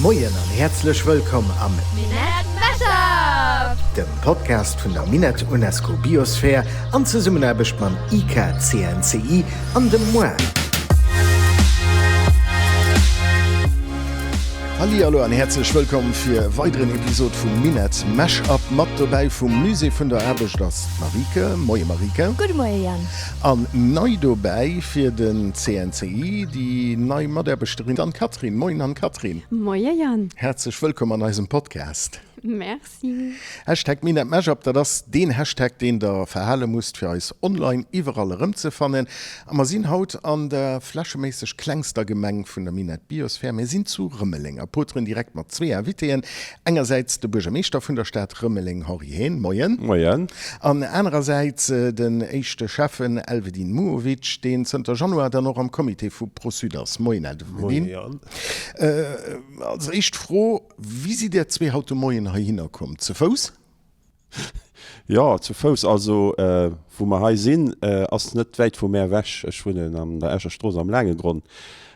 Moien an häerzlech wëllkomm am Minett Mashup! Dem Podcast vun der Minett UNESCO Biosphere an Zesummenaarbecht mam IKCNCI an dem moi. Hallihallo an häerzlech wëllkomm fir e weideren Episod vum Minett Mashup. Mat dobäi vum Musée vun der Aarbecht ass d'Marieke. Moie Marieke. Gudde Moie Yann. An nei dobäi fir den CNCI, déi nei Mataarbechterin Anne-Catherine. Moien Anne-Catherine. Moie Yann. Häerzlech wëllkomm an eisem Podcast. Merci. Hashtag MinetMashup, dat ass deen Hashtag, deen der verhale musst, fir eis online iwwerall erëmzefannen. A mer sinn haut an der flächeméisseg klengster Gemeng vun der Minett Biosphär. Mir sinn zu Rëmeleng a poteren direkt mat zwee Invitéen. Engersäits de Buergermeeschter vun der Stad Rëmeleng, Henri Haen, Moien. Moien. An anerersäits den éischte Schäffen, Elvedin Muhovic, deen zënter Januar dann och am Comité vu Pro-Sud ass. Moien, Elvedin. Moien, Yann. Als éischt Fro, Wéi sidd Dir zwee haut de Moien heihinner komm? Ze Fouss? Jo, zu Fouss. Also, wou mer hei sinn, ass net wäit vu mär ewech. Ech wunnen an der Escher Strooss am Laangegronn.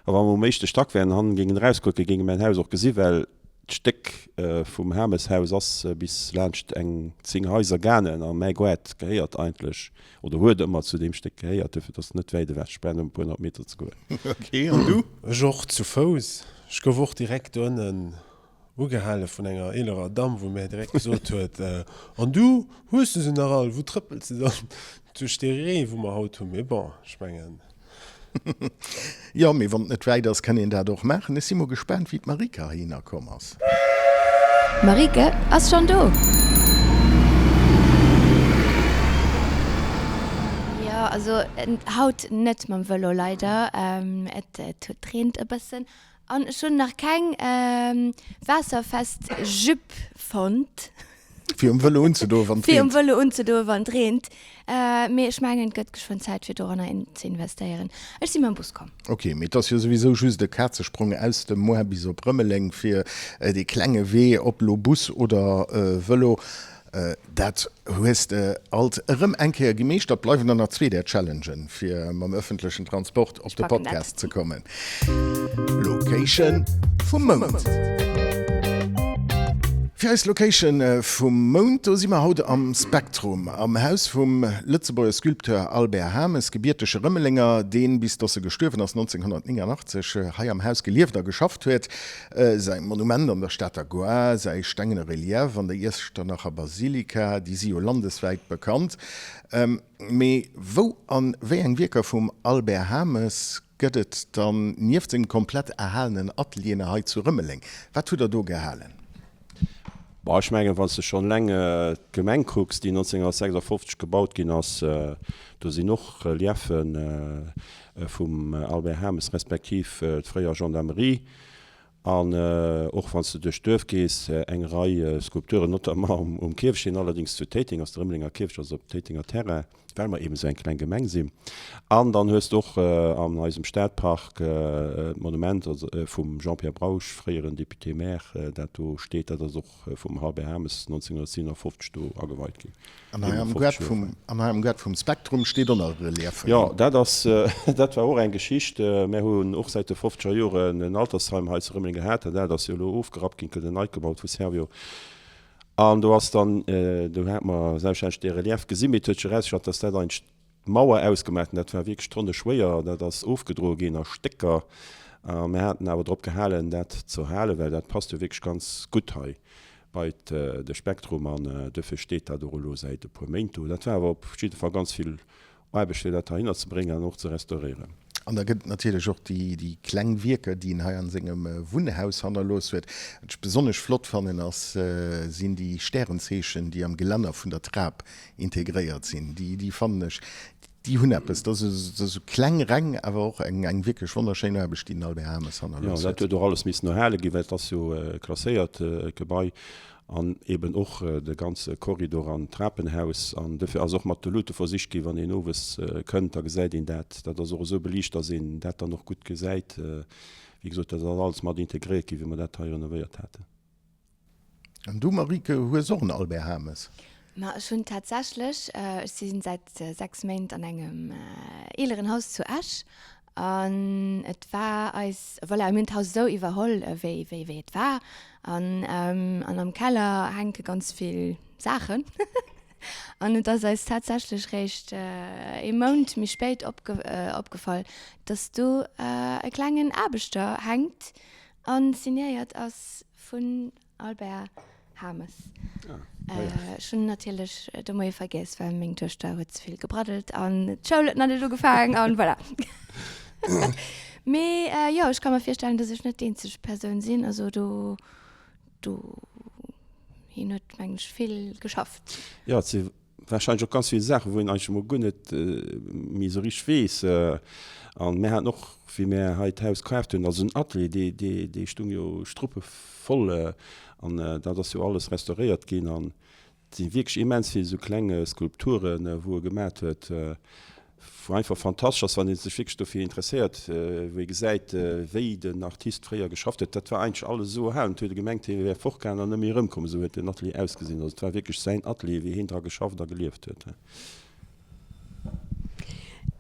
A wa mer um éischte Stack wären an géingen erauskucken, géinge mäin Haus och gesi well D'Stéck vum Hameshaus ass bis laanscht eng 10 Haiser gaangen a mäi Goart gehéiert eigentlech, oder huet ëmmer zu deem Stéck gehéiert, duerfir et ass net wäit ewech, ech brauch nëmmen e puer honnert Meter ze goen. Ok, an du? Ech och, zu Fouss. Ech gouf och direkt doënnen ugehale vun enger eelerer Damm, wou mär direkt gesot huet, An du, hues du se nach all? Wou trëppels de dann duerch dee Ree, wou mer haut hunn? Mee bon, ech mengen. Jo, mee wann et net wäit ass, kann een dat och maachen. Ech si mol gespaant, wéi d'Marike heihinner komm ass. D'Marike ass schonn do! Jo, also haut net mam Vëlo leider, et huet reent e bëssen an ech hunn nach keng waasserfest Jupe fonnt. Fir um Vëlo unzedoen, wann et reent. Fir um Vëlo unzedoen, wann et reent. Mee ech mengen, et gëtt geschwënn Zäit, fir doranner ze investéieren. Ech si mam Bus komm. Ok, mee et ass jo souwisou just e Kazesprong aus dem Moar bis op Rëmeleng fir dee klenge Wee, ob lo Bus oder Vëlo. Dat hues de alt erëm eng Kéier gemeeschtert. Bleiwen der nach zwee där Challengen, fir mam ëffentlechen Transport op de Podcast ze kommen. Location vum Mount. Fir eis Location vum Mount, do si mer haut am Spektrum, am Haus vum Lëtzebuerger Sculpteur Albert Hames, gebiertege Rëmelenger, deen, bis dass e gestuerwen ass 1989, hei am Haus gelieft a geschafft huet. Säi Monument an der Stater Gare, säi stengene Relief an der Iechternacher Basilika, déi si jo landeswäit bekannt. Mee wou a wéi eng Wierker vum Albert Hames gëtt et dann nieft sengem komplett erhalenen Atelier hei zu Rëmeleng? Wat hutt der do gehalen? Bon, ech mengen, wann s de schonn eleng d'Gemeng kucks, déi 1956 gebaut ginn ass, do sinn och Reliefen vum Albert Hames respektiv d'fréier Gendarmerie. An och wann s de duerch d'Duerf gees, eng Rei Skulpturen, notamment um Kierfecht, deen allerdéngs zu Téiteng ass, de Rëmelenger Kierfecht ass op Téitenger Terrain, well mer eben esou eng kleng Gemeng sinn. An dann hues de och an eisem Stadpark d'Monument vum Jean-Pierre Brausch, fréieren Député-maire, dat do steet. Dat ass och vum Albert Hames 1957 do ageweit ginn. An hei am Gaart vum, an hei am Gaart vum Spektrum steet och nach e Relief vun him. Jo, dat ass, dat war och eng Geschicht. Mär hunn och säit de fofzeger Joren en Altersheim hei zu Rëmeleng gehat. Dat aalt ass jo elo ofgerappt ginn, gëtt en neit gebaut vu Servior. An do ass dann, do hate mer selbstverständlech dee Relief gesinn, mee et huet sech erausgestallt, dass dat eigentlech d'Mauer ausgemaach hunn. Dat war wierklech tonne schwéier, dat ass ofgedroe ginn a Stécker. A mir haten awer drop gehalen, dat ze erhalen, well dat passt jo wierklech ganz gutt hei bei de Spektrum. An duerfir steet dat och elo säit e puer Méint do. Dat war awer op jidde Fall ganz vill Aarbecht, fir dat heihinner ze bréngen an och ze restauréieren. An da gëtt et natierlech och déi kleng Wierker, déi en hei an sengem Wunnhaus hannerlooss huet. Wat ech besonnesch flott fannen, ass, sinn déi Stärenzeechen, déi am Gelänner vun der Trap integréiert sinn. Déi, déi fannen ech, déi hunn eppes. Dat ass esou kleng reng, awer och eng, eng wierklech wonnerschéin Aarbecht, déi den Albert Hames hannerlooss huet. Jo, dat huet och alles missen erhale ginn, well et ass jo e klasséiert Gebai an eben och de ganze Korridor an d'Trapenhaus. An dofir ass och mat de Luute versicht ginn, wann een owes kënnt, da gesäit een dat. Dat ass och esou beliicht, datt een dat dann och gutt gesäit. Wéi gesot, dat ass alles mat integréiert ginn, wéi mer dat hei renovéiert haten. An du Marieke, hues och en Albert Hames? Ma ech hunn tatsächlech, ech si säit 6 Méint an engem eeleren Haus zu Esch. An et war eis, voilà, mir hunn d'Haus esou iwwerholl, wéi, wéi, wéi et war. An, an am Keller hänke ganz vill Saachen. An et ass eis tatsächlech réischt ee Mount méi spéit opgefall, dass do e klengen Aarbechter hänkt a signéiert ass vun Albert Hames. Ech hunn natierlech de Moie vergiess, well meng Duechter huet ze vill gebraddelt an d'Schoul huet nach net ugefaangen an voilà. Mee jo, ech ka mer virstellen, dass ech net d'eenzeg Persoun sinn. Also do, do, hien huet mengen ech vill geschafft. Jo, et si warscheinlech och ganz vill Saachen, wou een eigentlech emol guer net méi esou richteg weess. A mir haten och, wéi mir hei d'Haus kaaft hunn, also den Atelier, dee, dee, dee stung jo struppevoll an dat ass jo alles restauréiert ginn an et si wierklech immens vill esou kleng Skulpturen, wou e gemat huet. Wou einfach fantastesch ass, wann ee sech wierklech dofir interesséiert, wou ee gesäit, wéi den Artist fréier geschafft huet. Dat war eigentlech alles esou erhalen. Et huet ee gemengt, hie wär fortgaangen an net méi erëmkomm. Esou huet den Atelier ausgesinn. Also et war wierklech säin Atelier, wéi hien dra geschafft a gelieft huet.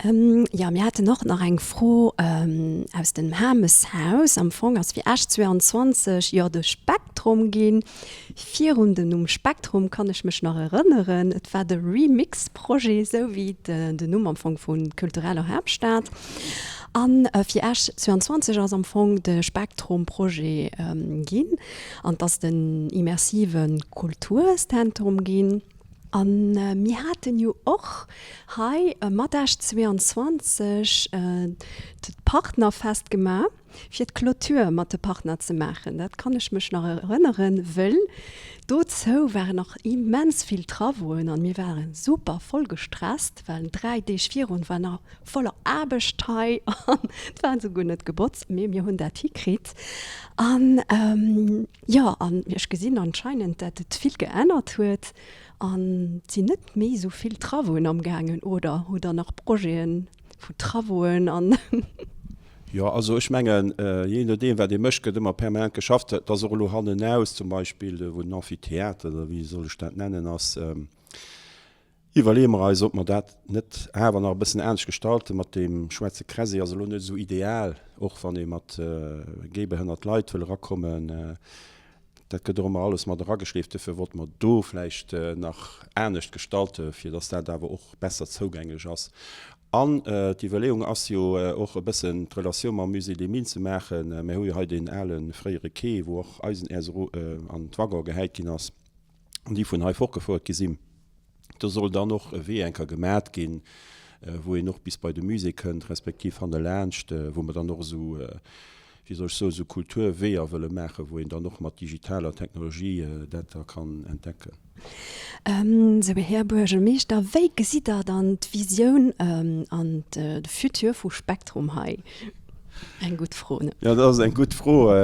Jo, mir haten och nach eng Fro aus dem Hameshaus. Am Fong ass fir Esch 22 jo de Spektrum ginn. Virun dem Numm Spektrum kann ech mech nach erënneren, et war de Remix-Projet, esou wéi den Numm am Fong vu Kultureller Haaptstad. A fir Esch 22 ass am Fong de Spektrum-Projet ginn an et ass den immersive Kulturzentrum ginn. A mir haten jo och hei mat Esch 22 d'Partnerfest gemaach. fir d'Clôture mat de Partner ze maachen. Dat kann ech mech nach erënneren, wëll dozou waren nach immens vill Travauxen an mir waren super voll gestresst, well 3 Deeg virun war nach voller Aarbecht hei an et war esouguer net gebotzt, mee mir hunn dat hikritt. An jo, an ech gesinn anscheinend, dat et vill geännert huet an et sinn net méi esou vill Travauxen amgaangen, oder hutt der nach Projeten? Vu Travauxen an. Jo, also ech mengen, jee nodeem wat ee mécht, gëtt ëmmer permanent geschafft. Et ass och elo hannenaus zum Beispill, wou den Amphithéâtre, oder wéi soll ech dat nennen, ass, iwwerleeë mer eis, ob mer dat net awer nach e bëssen anescht gestalten. Mat deem schwaarze Kresé ass elo net esou ideal, och wann ee mat géibehënnert Leit wëll erakommen. Dat gëtt och ëmmer alles mat erageschleeft. Duerfir wollte mer do vläicht nach anescht gestalten, fir dass dat awer och besser zougänglech ass. An d'Iwwerleeung ass jo och e bëssen d'Relatioun mam Musée des Mines ze maachen. Mir hu jo hei deen ale fréiere Quai, wou och Eisenäerz an d'Waggonen gehäit ginn ass an déi vun hei fortgefouert gi sinn. Do soll dann och e Wee enker gemat ginn, wou een och bis bei de Musée kënnt, respektiv hannelaanscht, wou mer dann och esou, wéi soll ech soen, esou Kulturweeër wëlle maachen, wou een dann och mat digitaler Technologie dat da kann entdecken. Sou, Här Buergermeeschter, wéi gesitt Der dann d'Visioun an de Futur vu Spektrum hei? Eng gutt Fro, ne? Jo, dat ass eng gutt Fro.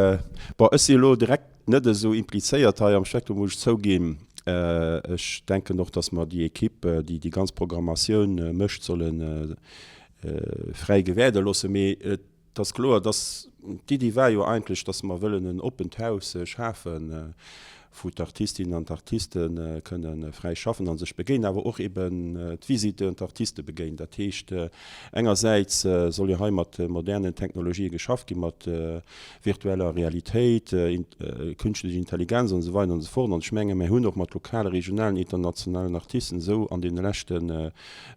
Bon, ech si elo direkt Net esou implizéiert hei am Spektrum, muss ech zouginn. Ech denken och, dass mer déi Equipe, déi déi ganz Programmatioun mécht, solle fräi gewäerde loossen. Mee et ass kloer, dass d'Iddi war jo eigentlech, dass mer wëllen en oppent Haus schafen, wou d'Artistinnen an d'Artiste kënne fräi schaffen a sech begéinen, awer och eben d'Visiteuren d'Artiste begéinen. Dat heescht, engersäits soll jo hei mat modernen Technologië geschafft ginn, mat virtueller Realitéit, künstlecher Intelligenz an esou weider an esou fort. An ech menge mir hunn och mat lokale, regionalen, internationalen Artisten esou an deene leschte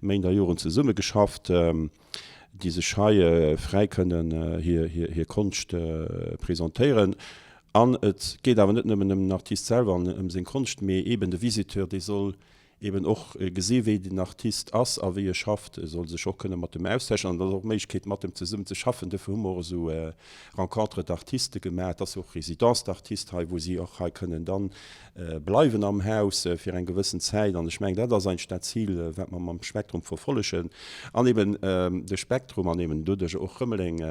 Méint a Joren zesummegeschafft, déi sech hei fräi kënnen hir Konscht presentéieren. An et geet awer net nëmmen ëm den Artist selwer an ëm seng Konscht, mee eeben de Visiteur, dee soll eben och gesi wéi den Artist ass a wéi e schafft, e soll sech och kënne mat dem austauschen an et ass och d'Méiglechkeet mat em zesummen ze schaffen. Dofir hu mer och esou Rencontres d'artistes gemaach, et ass och Résidence d'artistes hei, wou si och hei kënnen dann bleiwen am Haus fir eng gewëssen Zäit an ech mengen dat ass eigentlech dat Zil wat mer mam Spektrum verfollegen an eben de Spektrum an eben doduerch och Rëmeleng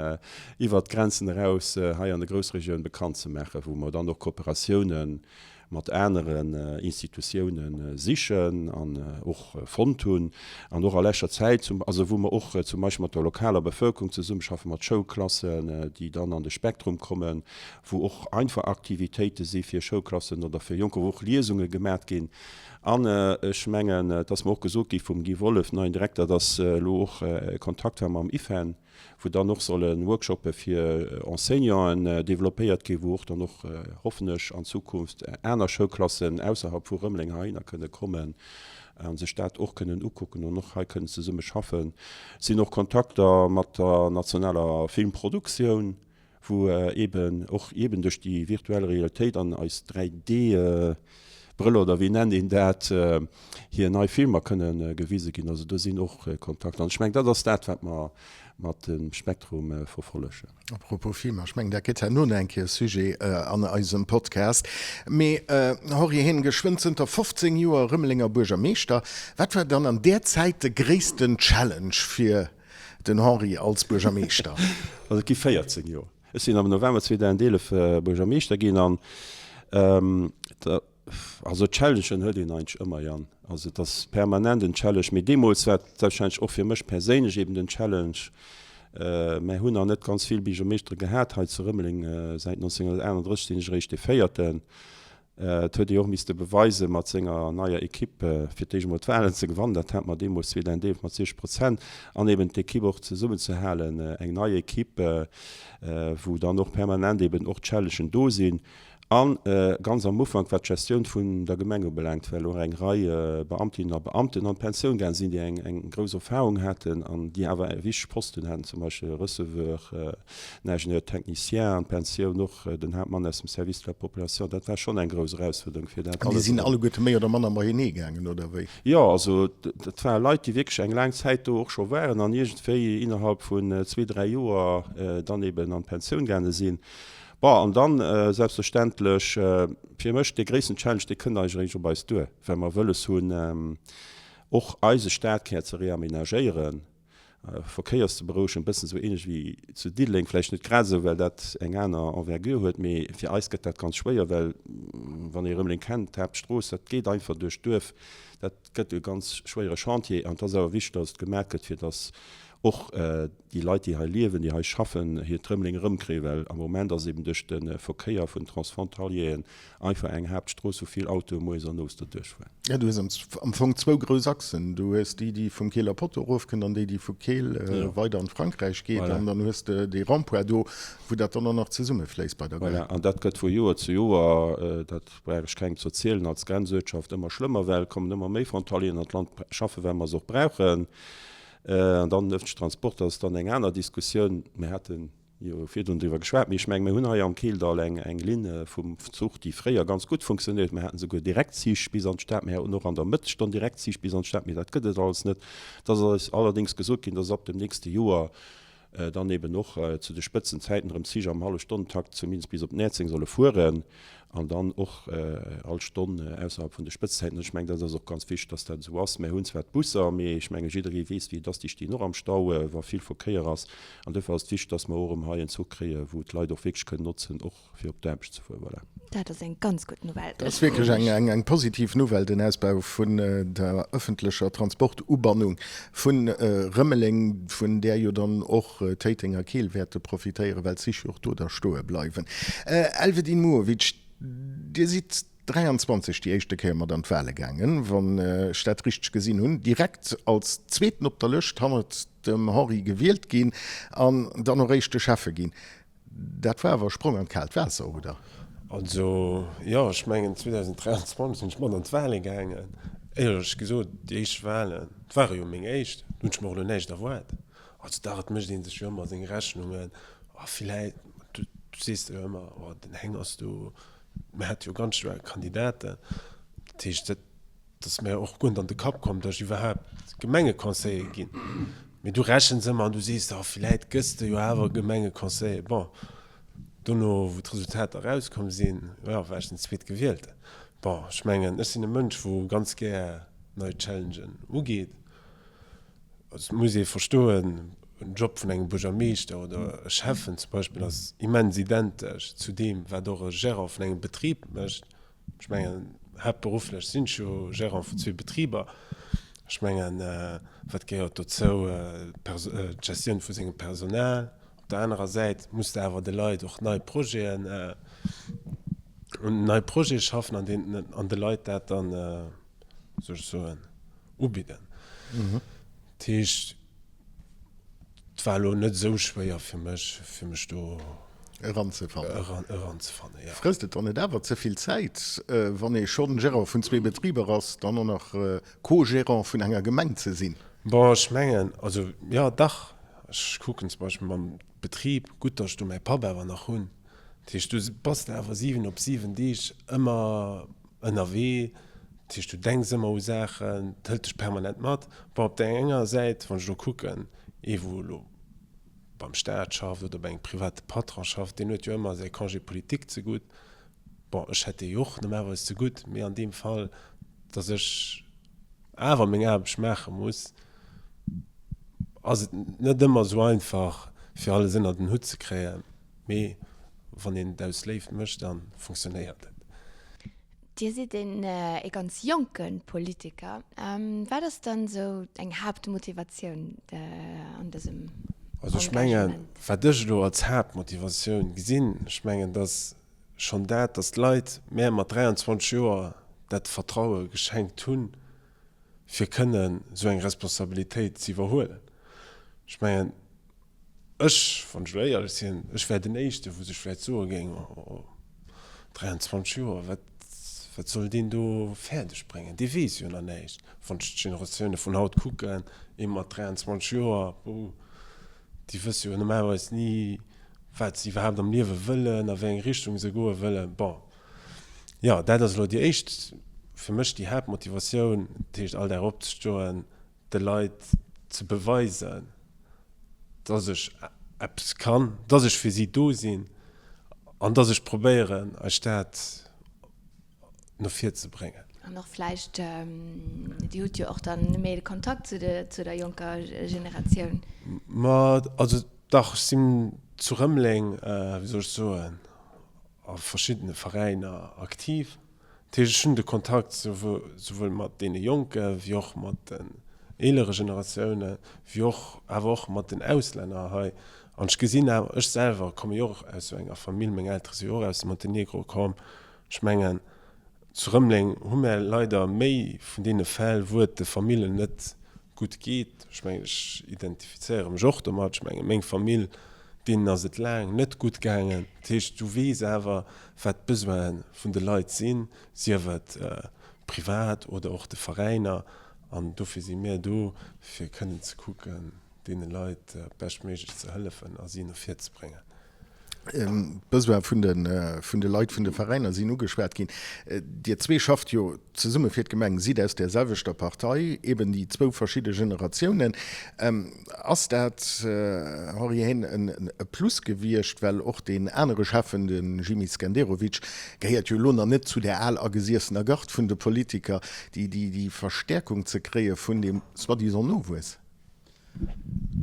iwwert d'Grenzen eraus hei an der Groussregioun bekannt ze maachen, wou mer dann och Kooperatiounen. mat aneren Institutiounen sichen an och fonnt hunn an och a leschter Zäit zum, also wou mer och zum Beispill mat der lokaler Bevölkerung zesummeschaffen, mat Schoulklassen, déi dann an de Spektrum kommen, wou och einfach Aktivitéite si fir Schoulklassen oder fir Jonker, wou och Liesunge gemat ginn. An ech mengen, et ass mer och gesot gi vum Guy Wollef, neien Direkter, dass elo och Kontakt war mam IFEN, wou dann och solle Workshoppe fir Enseignanten developpéiert ginn, wou och dann och, hoffen ech, an Zukunft aner Schoulklassen ausserhalb vu Rëmeleng heihinner kënne kommen a sech dat och kënnen ukucken an och hei kënnen zesumme schaffen. Et sinn och Kontakter mat der nationaler Filmproduktioun, wou eben och eben duerch déi virtuell Realitéit an eis 3D Brëller oder wéi nennt een dat, hir nei Filmer kënne gewise ginn. Also do sinn och Kontakter. An ech mengen, dat ass dat, wat mer mat dem Spektrum verfollegen. A propos Filmer, ech mengen, dat gëtt herno nach eng Kéier Sujet an eisem Podcast. Mee Henri Hehn, geschwënn zënter 15 Joer Rëmelenger Buergermeeschter. Wat war dann an där Zäit de gréissten Challenge fir Den Henri als Buergermeeschter. Also et gi 14 Joer. Ech sinn am November 2011 Buergermeeschter ginn an also Challengen huet een eigentlech ëmmer, Yann. Also et ass permanent en Challenge. Mee deemools war et selbstverständlech och fir mech perséinlech eben den Challenge. Mär hunn nach net ganz vill Buergermeeschtere gehat hei zu Rëmeleng. Säit 1938 sinn ech eréischt dee véierten. Et huet ee och misste beweisen, mat senger neier Equipe fir d'éischt emol d'Wahlen ze gewannen, dat hat mer deemools 2011 mat 60 Prozent, an eben d'Equipe och zesummenzehalen, eng nei Equipe, wou dann och permanent eben och Challengen do sinn. A ganz am Ufank, wat d'Gestioun vun der Gemeng ubelaangt, well och eng Rei Beamtinnen a Beamten an d'Pensioun gaange sinn, déi eng grouss Erfahrung haten an déi awer wichteg Posten haten, zum Beispill Receveur, den Ingénieur technicien an d'Pensioun, och den Haaptmann aus dem Service de la population, dat war schonn eng grouss Erausfuerderung, fir dat An déi alles sinn alleguerte méi oder manner beienee gaangen, oder wéi? Jo, also dat ware Leit, déi wierklech eng laang Zäit do och scho waren an iergendwéi innerhalb vun zwee, dräi Joer dann eben an d'Pensioun gaange sinn. Bon, an dann selbstverständlech fir mech dee gréissten Challenge, dee kënnt eigentlech eréischt op eis duer, well mer wëlles hunn, och eise Stadkär ze reamenagéieren. Verkéiers ze berouegen, e bëssen esou ähnlech wéi zu Diddeleng, vläicht net grad esou, well dat eng aner Envergure huet, mee fir eis gëtt dat ganz schwéier, well wann ee Rëmeleng kennt, d'Haaptstrooss, dat geet einfach duerch d'Duerf, dat gëtt e ganz schwéiere Chantier an et ass awer wichteg, datt et gemaach gëtt, fir datt och déi Leit, déi hei liewen, déi hei schaffen, hiert Rëmeleng erëmkréien, well am Moment ass eben duerch de Verkéier vun Transfrontalieren Einfach eng Haaptstrooss, wou vill Autoe moies an owes derduerch fueren. Jo, du hues am Fong zwou grouss Achsen. Du hues déi, déi vum Keeler Potto erofkënnt an déi, déi vu Keel weider an d'Frankräich geet. An dann hues de dee Rond-point do, wou dat dann och nach zesummefléisst bei der Gare. Voilà, an dat gëtt vu Joer zu Joer, dat brauch ech kengem ze erzielen, als Grenzuertschaft ëmmer schlëmmer, well et kommen ëmmer méi Frontalieren an d'Land schaffen, well mer se och brauchen. An dann den ëffentlechen Transport, dat ass dann eng aner Diskussioun. Mir haten jo virdrun driwwer geschwat, mee ech mengen, mir hunn hei am Keeldall eng eng Linn vum Zuch, déi fréier ganz gutt funktionéiert. Mir haten souguer Direktzich bis an d'Stad, mir haten och an der Mëttesstonn Direktzich bis an d'Stad, mee dat gëtt et alles net. Et ass eis allerdéngs gesot ginn, dass ab dem nächste Joer dann eben och zu de Spëtzenzäiten erëm Zich am Hallefstonnentakt zumindest bis op Näerzeng solle fueren an dann och all Stonn ausserhalb vun de Spëtzenzäiten. Ech mengen, dat ass och ganz wichteg, dass dat esou ass. Mir hunn zwar d'Busser, mee ech menge jidderee weess, wéi et ass, déi stinn och am Stau, wa vill Verkéier ass. An duerfir ass et wichteg, dass mer och erëm hei en Zuch kréien, wou d'Leit och wierklech kënnen notzen, och fir op d'Aarbecht ze fueren. Voilà. Dat ass eng ganz gutt Nouvelle. Dat ass wierklech eng eng positiv Nouvelle, den Ausbau vun der ëffentlecher Transportubannung vu Rëmeleng, vun där jo dann och Téiteng a Keel wäerte profitéieren, well d'Zich jo och do da stoe bleiwen. Elvedin Muhovic, Dir sidd 23 déi éischte Kéier mat an d'Wale gaangen, wann ech dat richteg gesinn hunn, direkt als Zweeten op der Lëscht hannert dem Henri gewielt ginn an dann och éischte Schäffe ginn. Dat war awer e Sprong an d'kaalt Waasser, oder? Also, jo, ech mengen 2023 sinn ech mat an d'Wale gaangen. Éierlech gesot, déi éischt Walen, et ware jo meng éischt, do hunn ech mer och elo näischt erwaart. Also dach, et mécht ee sech jo ëmmer seng Rechnungen, oh villäit, du sees der jo ëmmer, oh den Heng ass do, mir hate jo ganz schwéier Kandidaten. Dat heescht, dat ass mir och guer net an de Kapp komm, datt ech iwwerhaapt Gemengeconseiller ginn. Mee du rechens ëmmer an du sees der, oh villäit gëss de jo awer Gemengeconseiller. Bon, dono wou d'Resultater erauskomm sinn, jo, war ech den Zweetgewielten. Bon, ech mengen, ech sinn e Mënsch, wou ganz gär nei Challengen ugeet. Et muss ee verstoen, en Job vun engem Buergermeeschter oder e Schäffen zum Beispill ass immens identesch zu deem, wat och e Gérant vun engem Betrib mécht. Ech mengen, haaptberufflech sinn ech jo Gérant vun zwee Betriber. Ech mengen, wat gehéiert dozou? D'Gestioun vu sengem Personal. Op der anerer Säit muss de awer de Leit och nei Projeten, un nei Projete schaffen an deenen, an de Leit dat dann, wéi soll ech soen, ubidden. Dat heescht, et war elo net esou schwéier fir mech, fir mech do Eranzefannen. Eranzefannen, jo. Frësst et dann net awer ze vill Zäit, wann ee schonn Gérant vun zwee Betriber ass, dann och nach Co-Gérant vun enger Gemeng ze sinn? Bon, ech mengen, also jo, dach. Ech kucken zum Beispill mam Betrib, gutt, datt ech do mäi Papp awer nach hunn. Dat heescht, du bass de awer 7 op 7 Deeg ëmmer ënnerwee. Dat heescht, du denks ëmmer u Saachen, et hëlt dech permanent mat. Bon, op där enger Säit, wann ech elo kucken, ee wou elo beim Staat schafft oder bei engem private Patron schafft, deen huet jo ëmmer säi Congé politique zegutt. Bon, ech hätt dee jo och normalerweis zegutt, mee an deem Fall, datt ech awer meng Aarbecht maache muss, ass et net ëmmer esou einfach, fir alles ënnert en Hutt ze kréien. Mee wann een et aus Léift mécht, da funktionéiert et. Dir sidd een ee ganz jonke Politiker. Wat ass dann esou eng Haaptmotivatioun an dësem Engagement? Also ech mengen, wat ech elo als Haaptmotivatioun gesinn, ech mengen, dass schonn dat, dass d'Leit mär mat 23 Joer dat Vertraue geschenkt hunn, fir kënnen esou eng Responsabilitéit ze iwwerhuelen. Ech mengen, Ech, wann ech elo éierlech sinn, ech wär den Éischten, wou sech vläicht soe géing, Oh, 23 Joer, wat, wat soll deen do fäerdeg bréngen? Dee weess jo nach näischt. Wann ech d'Generatioune vun haut kucken, ee mat 23 Joer, puh, déi wësse jo normalerweis ni, wat se iwwerhaapt am Liewe wëllen, a wéi eng Richtung se goe wëllen. Bon, jo, dat ass elo déi éischt, fir mech déi Haaptmotivatioun, dat heescht all Dag opzestoen, de Leit ze beweisen, dass ech eppes kann, dass ech fir si do sinn an dass ech probéieren, eis Stad no vir ze bréngen. An och vläicht, Dir hutt jo och dann méi de Kontakt zu der jonker Generatioun. Ma also dach, ech sinn zu Rëmeleng, wéi soll ech soen, a verschiddene Veräiner aktiv. Dat heescht, ech hunn de Kontakt souwuel mat deene Jonke wéi och mat den eelere Generatiounen, wéi och awer och mat den Auslänner hei. An ech gesinn awer, ech selwer komme jo och aus esou enger Famill, meng Eltere si jo och aus dem Montenegro komm. Ech mengen, zu Rëmeleng hu mär leider méi vun deene Fäll, wou et de Famillen net gutt geet. Ech mengen, ech identifizéiere mech och domat. Ech mengen, meng Famill, deenen ass et laang net gutt gaangen. Dat heescht, du weess awer, wat d'Besoine vun de Leit sinn, sief et privat oder och de Veräiner. An dofir si mir do, fir kënnen ze kucken, deene Leit beschtméiglech ze hëllefen a si no vir ze bréngen. D'Besoine vun de Leit, vun de Veräiner sinn ugeschwat ginn. Dir zwee schafft jo zesumme fir d'Gemeng, sidd aus där selwechter Partei, eben déi zwou verschidde Generatiounen. Ass dat, Henri Haine, e Plus gewiescht, well och deen anere Schäffen, de Jimmy Skenderovic, gehéiert jo elo nach net zu där al agesiessener Gard vun de Politiker, déi Verstäerkung ze kréie vun deem soi-disant Nowuess?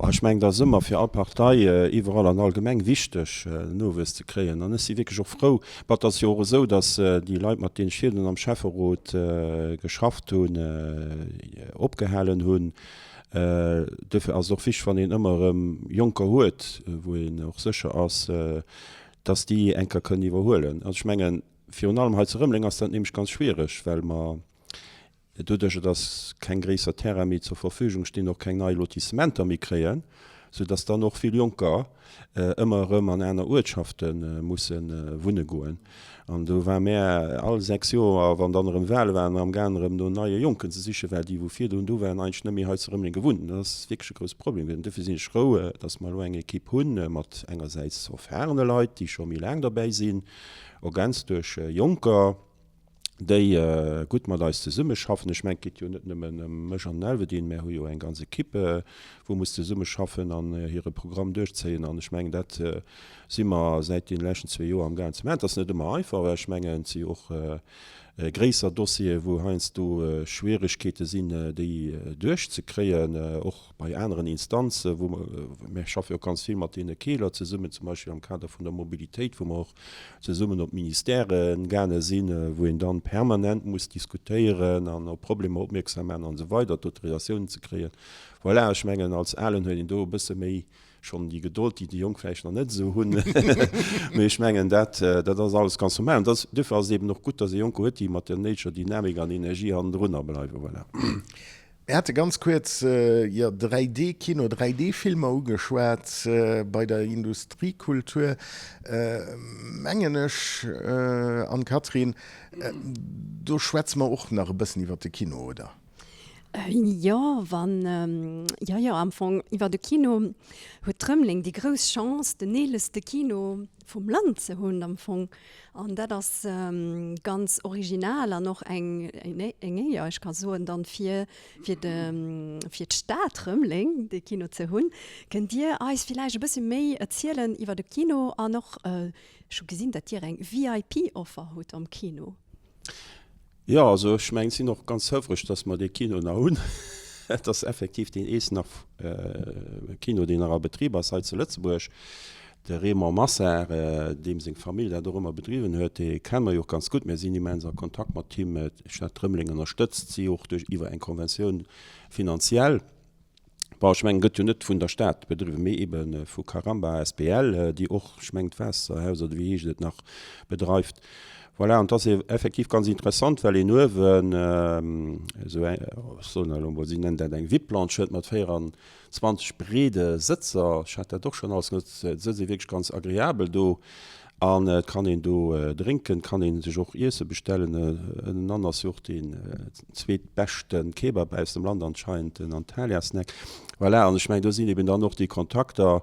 Ech mengen, et ass ëmmer fir all Partei iwwerall an all Gemeng wichteg, Nowuess ze kréien. An ech si wierklech och frou, bon, et ass jo och esou, datt déi Leit, mat deenen ech virdrun am Schäfferot geschafft hunn, opgehalen hunn. Duerfir ass et och wichteg, wann een ëmmer erëm Jonker huet, wou een och sécher ass, datt déi eng Kéier kënnen iwwerhuelen. Also ech mengen, virun allem hei zu Rëmeleng ass dat nämlech ganz schwiereg, well mer Doduercher dass keng gréisser Terraine méi zur Verfügung stinn, och keng nei Lotissementer méi kréien, sou dass dann och vill Jonker ëmmer erëm an aner Uertschafte musse wunne goen. An do ware mär all 6 Joer, wann dann erëm Wahle waren, amgaang erëm no neie Jonken ze sichen, well déi wou virdrun do waren eigentlech net méi hei zu Rëmeleng gewunnt hunn. Dat ass wierklech e grousse Problem gewiescht. An duerfir sinn ech frou, dass mer elo eng Equipe hu mat engersäits erfahrene Leit, déi scho méi laang derbäi sinn, ergänzt duerch Jonker, déi gutt mat eis zesummeschaffen. Ech mengen, et geet jo net nëmmen ëm mech an den Elvedin, mär hu jo eng ganz Equipe, wou muss zesummeschaffen an hire Programm duerchzéien. An ech mengen, dat si mer säit deene leschten zwee Joer amgaangen ze maachen. Et ass net ëmmer einfach, well ech mengen, et si jo och. Gréisser Dossiere wou heiansdo Schwieregkeete sinn, déi duerchzekréien, och bei aneren Instanzen, wou mer, mir schaffe jo och ganz vill mat deene Keeler zesummen, zum Beispill am Kader vun der Mobilitéit, wou mer och zesummen op d'Ministèrë gaange sinn, wou een dann permanent muss diskutéieren an op Problemer opmierksam maachen an esou weider, d'Autorisatiounen ze kréien. Voilà, ech mengen, als Alen huet een do e bësse méi Schonn déi Gedold, déi déi Jonk vläicht nach net esou hunn. Mee ech mengen, dat, dat ass alles ganz normal. An dass, duerfir ass et eben och gutt, dass ee Jonker huet, déi mat der néideger Dynamik an Energie hannendrunner bleiwen. Voilà. Mir hate ganz kuerz, jo, 3D-Kino, 3D-Filmer ugeschwat bei der Industriekultur, mengen ech, Anne-Catherine. Do schwätze mer och nach e bëssen iwwer de Kino, oder? Jo, wann, jo, jo, am Fong iwwer de Kino huet Rëmeleng déi grouss Chance, den eeleste Kino vum Land ze hunn am Fong. An dat ass ganz original an och eng eng Éier, ech ka soen dann, fir fir de fir d'Stad Rëmeleng dee Kino ze hunn. Kënnt Dir eis villäicht e bësse méi erzielen iwwer de Kino an och, ech hu gesinn, datt Dir eng VIP-Offer hutt am Kino? Jo, also ech mengen, sinn och ganz houfreg, dass mer dee Kino nach hunn. Et ass effektiv deen eenzegen nach Kino, deen nach a Betrib ass hei zu Lëtzebuerg. De Raymond Massard, deem seng Famill dat och ëmmer bedriwwen huet, dee kenne mer jo och ganz gutt. Mir sinn immens a Kontakt mat him. D'Stad Rëmeleng ënnerstëtzt si och duerch iwwer eng Konventioun finanziell. Bon, ech mengen, gëtt jo net vun der Stad bedriwwen, mee ebe vu Caramba asbl, déi och, ech mengen, d'Waasserhaus oder wéi heescht et nach, bedreift. Voilà, an et ass effektiv ganz interessant, well een uewen esou eng, ech soen elo emol, si nennen dat eng Vip-Lounge huet mat 24 breede Sëtzer. Ech hat dat och schonn alles genotzt. Et sëtzt ee wierklech ganz agreabel do. An et kann een do drénken, et kann ee sech och Iesse bestellen. Ënnenan ass jo och deen zweetbeschte Kebab aus dem Land anscheinend, den Antalya Snack. Voilà, an ech mengen, do sinn eben dann och déi Kontakter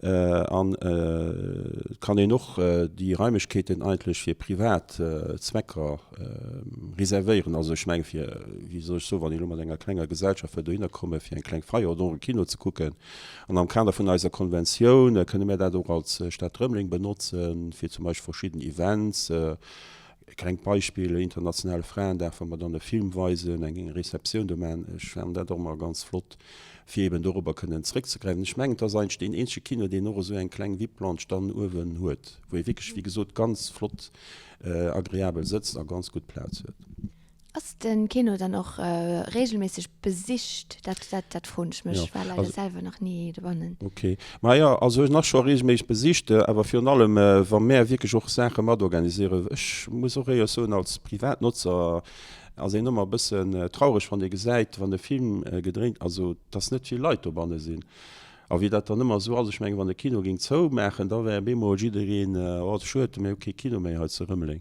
an et kann een och déi Raimlechkeeten eigentlech fir privat Zwecker reservéieren. Also ech menge fir, wéi soll ech soen, wann een elo mat enger klenger Gesellschaft wëll dohinner kommen, fir eng kleng Feier oder och e Kino ze kucken, An am Kader vun eiser Konventioun kënne mär dat och als Stad Rëmeleng benotzen, fir zum Beispill verschidden Events, e klengt Beispill, Internationale Fraendag, wa mer dann e Film weisen, eng Receptioun do maachen. Ech fannen dat och ëmmer ganz flott, fir eben dorobber kënnen zréckzegräifen. Ech mengen, et ass eigentlech deen eenzege Kino, deen och esou eng kleng Vip-Lounge dann uewen huet, wou ee wierklech, wéi gesot, ganz flott agreabel sëtzt a ganz gutt Plaz huet. Ass den Kino dann och regelméisseg besicht? Dat, dat, dat froen ech mech. Ech war leider selwer nach ni dobannen. Ok. Ma jo, also en ass scho regelméisseg besicht, awer virun allem wa mär wierklech och Saache mat organisieren. Ech muss och éierlech soen, als Privatnotzer ass een ëmmer e bëssen traureg, wann ee gesäit, wann e Film gedréint, also dass net vill Leit dobanne sinn. A wéi dat dann ëmmer esou ass, ech mengen, wann de Kino géing zoumaachen, da wär bemol jiddereen, oh schued, mir hu kee Kino méi hei zu Rëmeleng.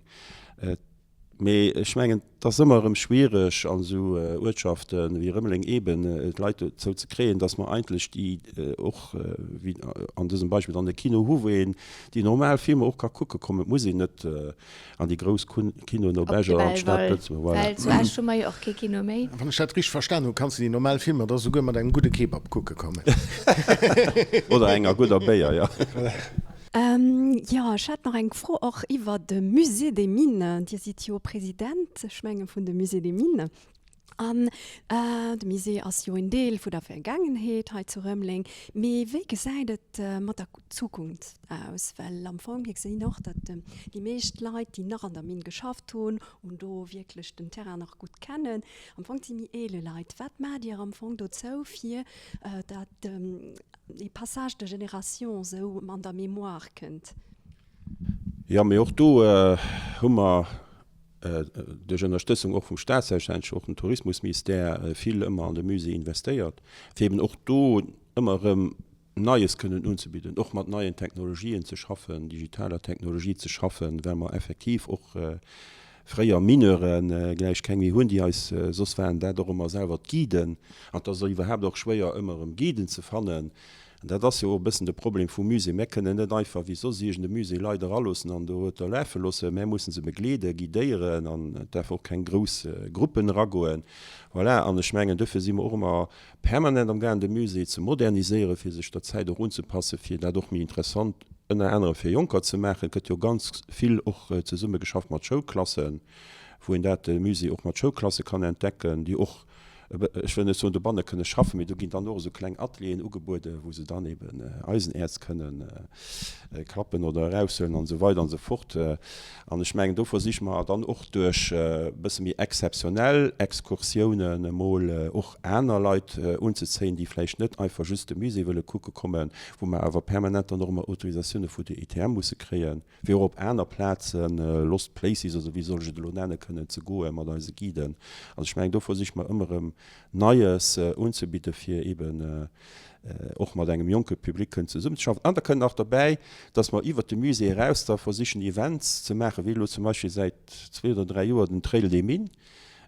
Mee ech mengen, et ass ëmmer erëm schwiereg an esou Uertschafte wéi Rëmeleng eeben d'Leit dozou ze kréien, datt mer eigentlech déi och, wéi an dësem Beispill dann de Kino hu wou een déi normal Filmer och ka kucke kommen. Et muss een net an déi grouss Kinoen op Esch oder an d'Stad Lëtzebuerg. Voilà. Well zu Esch hu mer jo och kee Kino méi. Wann ech dat richteg verstan hu, kanns de déi normal Filmer da souguer mat engem gudde Kebab kucke kommen. Oder enger gudder Béier, jo. Jo, ech hätt nach eng Fro och iwwer de Musée des Mines. Dir sidd jo President, ech menge vun dem Musée des Mines. An de Musée ass jo en Deel vu der Vergaangenheet hei zu Rëmeleng. Mee wéi gesäit et mat der Zukunft aus? Well am Fong, mir gesinn och, datt déi meescht Leit, déi nach an der Minn geschafft hunn und do wierklech den Terrain nach gutt kennen, am Fong si méi eele Leit. Wat maacht Dir am Fong dozou, fir datt ee Passage de génération esou an der Mémoire kënnt. Jo, mee och do hu mer duerch Ënnerstëtzung och vum Staat, selbstverständlech och dem Tourismusministère, vill ëmmer an de Musée investéiert, fir eben och do ëmmer erëm Neies kënnen unzebidden, och mat neien Technologien ze schaffen, digitaler Technologie ze schaffen, well mer effektiv och fréier Mineure gläich keng méi hunn, déi eis, soss waren dat och ëmmer selwer d'Guiden, an et ass iwwerhaapt och schwéier ëmmer erëm Guiden ze fannen. An dat ass jo och e bëssen de Problem vum Musée. Mär kënnen net einfach wéi soss iergend e Musée Leit eraloossen an do huet der lafe loossen. Mär mussen se begleeden, guidéieren an et däerfe och keng grouss Gruppen eragoen. Voilà, an ech mengen dofir si mer och ëmmer permanent am gaangen de Musée ze moderniséieren, fir sech der Zäit och unzepassen, fir dat och méi interessant ënner anerem fir Jonker ze maachen. Et gëtt jo ganz vill och zesummegeschafft mat Schoulklassen, wou een dat Musée och mat Schoulklasse kann entdecken, déi och, ech wëll net soen dobanne kënne schaffen, mee do ginn dann och esou kleng Atelieren ugebueden, wou se dann eben Eisenäerz kënnen klappen oder eraushuelen an esou weider an esou fort. An ech mengen, do versiche mer dann och duerch e bësse méi exzeptionell Excursiounen emol och aner Leit unzezéien, déi vläicht net einfach just de Musée wëlle kucke kommen, wou mer awer permanent dann och ëmmer Autorisatioune vu der ITM musse kréien. fir och op aner Plazen, Lost Places oder wéi soll ech et elo nennen, kënnen ze goe mat eise Guiden. Also ech mengen, do versiche mer ëmmer erëm Neies unzebidden, fir eeben och mat engem jonke Public kënnen zesummenzeschaffen. An da kënnt nach derbäi, dass mer iwwert de Musée eraus da versichen Events ze maachen, wéi elo zum Beispill säit zwee oder dräi Joer den Trail des Mines,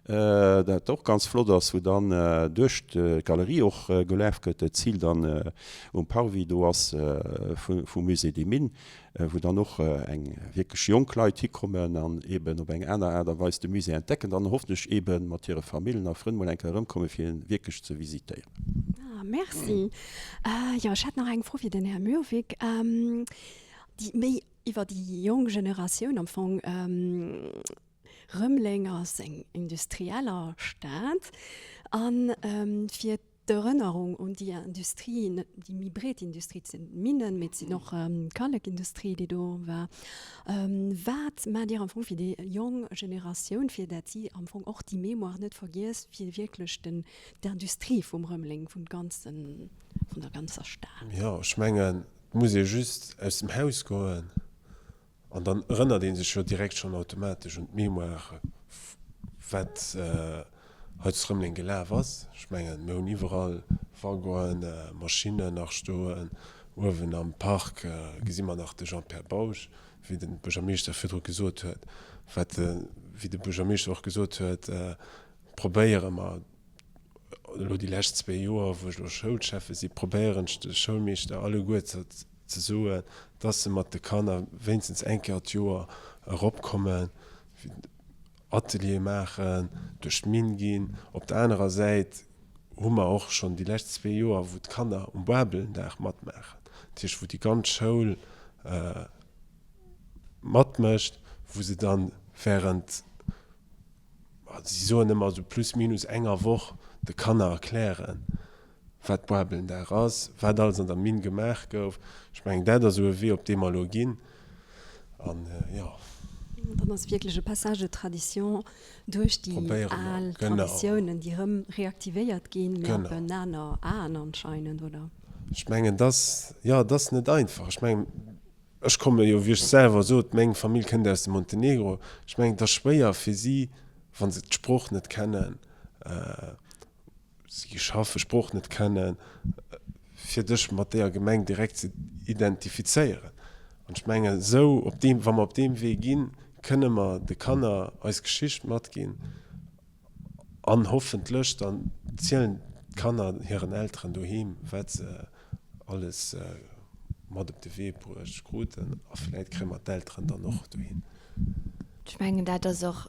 dat och ganz flott ass, wou dann duerch d'Galerie och gelaf gëtt, d'Zil dann um Parvis do ass vum Musée des Mines, wou dann och eng wierklech jonk Leit hikommen an eeben op eng aner Aart a Weis de Musée entdecken, dann hoffentlech eebe mat hire Famillen a Frënn mol eng Kéier erëmkommen, fir en wierklech ze visitéieren. Ah, merci. Jo, ech hätt nach eng Fro fir den Här Mürwik, déi méi iwwer déi jonk Generatioun am Fong. Rëmeleng ass eng industrieller Stad an fir d'Erënnerung un déi Industrie, net déi méi breet Industrie, et sinn d'Minnen, mee et sinn och d'Kallekindustrie, déi do war. Wat maacht Dir am Fong fir déi jonk Generatioun, fir dat si am Fong och déi Mémoire net vergiesst, fir wierklech den, d'Industrie vum Rëmeleng, vum ganzen, vun der ganzer Stad? Jo, ech mengen, et muss ee just aus dem Haus goen An dann erënnert ee sech jo direkt schonn automatesch un d'Mémoire, wat hei zu Rëmeleng gelaf ass. Ech mengen, mir hunn iwwerall Waggonen, Maschinnen nach stoen. Uewen am Park gesi mer nach de Jean-Pierre Bausch, wéi de Buergermeeschter virdru gesot huet. Wat, wéi de Buergermeeschter och gesot huet, probéiere mer, elo déi lescht zwéi Joer, wou ech elo Schoulschäffe si, probéieren ech de Schoulmeeschter alleguer ze soen, dass se mat de Kanner wéinstens eng Kéier d'Joer eropkommen, Ateliere maachen, duerch d'Minn ginn. Op der anerer Säit hu mer och schonn déi lescht zwéi Joer, wou d'Kanner um Baarbelendag matmaachen, dat heescht wou déi ganz Schoul matmécht, wou se dann während si soen ëmmer esou plus minus enger Woch de Kanner erklären, wat Boarbelendag ass, wat alles an der Minn gemaach gouf. Ech mengen, dat ass esou e Wee, op dee mer elo ginn. An jo. Dann ass wierklech e Passage de tradition duerch déi al Traditiounen, déi erëm reaktivéiert ginn, mee op en aner Aen anscheinend, oder? Ech mengen, dass, jo, et ass net einfach. Ech mengen, Ech komme jo, wéi ech selwer sot, meng Famill kënnt aus dem Montenegro. Ech mengen, et ass schwéier fir si, wa se d'Sprooch net kennen, si schaffe Sprooch net kennen, fir dech mat deeër Gemeng direkt ze identifizéieren. An ech mengen, esou op deem, wa mer op deem Wee ginn, kënne mer de Kanner eis Geschicht matginn. An hoffentlech dann zielen d'Kanner hiren Elteren doheem, wat se alles mat op de Wee bruecht kruten. A vläit kréie mer d'Elteren dann och dohin. Ech mengen, dat ass och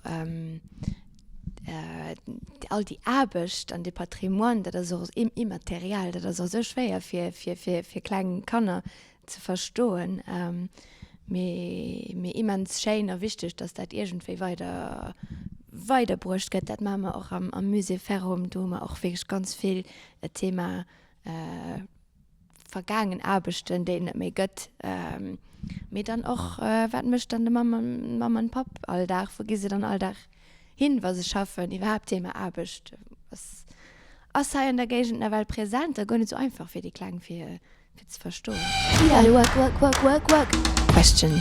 all déi Aarbecht an dee Patrimoine, dat ass och immateriell, dat ass och esou schwéier fir kleng Kanner ze verstoen, mee mee immens schéin a wichteg, dass dat iergendwéi weider weiderbruecht gëtt. Dat maache mer och am am Musée Ferrum, do hu mer och wierklech ganz vill et Thema vergaangen Aarbechten, déi et net méi gëtt, mee dann och wat mécht dann de Mamm an Mamm an Papp all Dag, wou gi se dann all Dag hin, wa se schaffen, iwwerhaapt Thema Aarbecht ass ass hei an der Géigend nawell präsent a guer net sou einfach fir déi Kleng fir fir ze verstoen. Work, work, work, work, work. Question.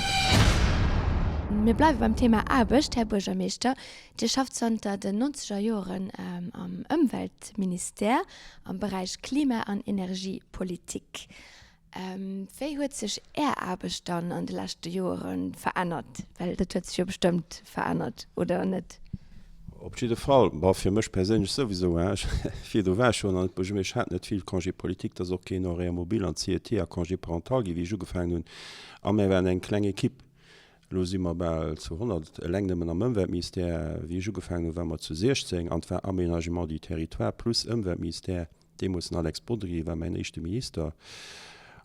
Mir bleiwe beim Thema Aarbecht, Här Buergermeeschter. Dir schafft zanter den nonzeger Joren am Ëmweltministère am Beräich Klima an Energiepolitik. Wéi huet sech Är Aarbecht dann an de leschte Joere verännert? Well dat huet sech jo bestëmmt verännert, oder net? Op jidde Fall, bon, fir mech perséinlech souwisou, hein, ech, virdu war ech jo nach net Buergermeeschter, ech hat net vill Congé politique, et ass och keen Horaire mobile an CET a Congé parental gi wéi ech ugefaangen hunn, a mär waren eng kleng Equipe. Elo si mer bal zu 100, eleng nëmmen am Ëmweltministère, wéi ech ugefaangen hunn, ware mer zu 16, an et war Aménagement du territoire plus Ëmweltministère. Deemools den Alex Bodry war mäin éischte Minister.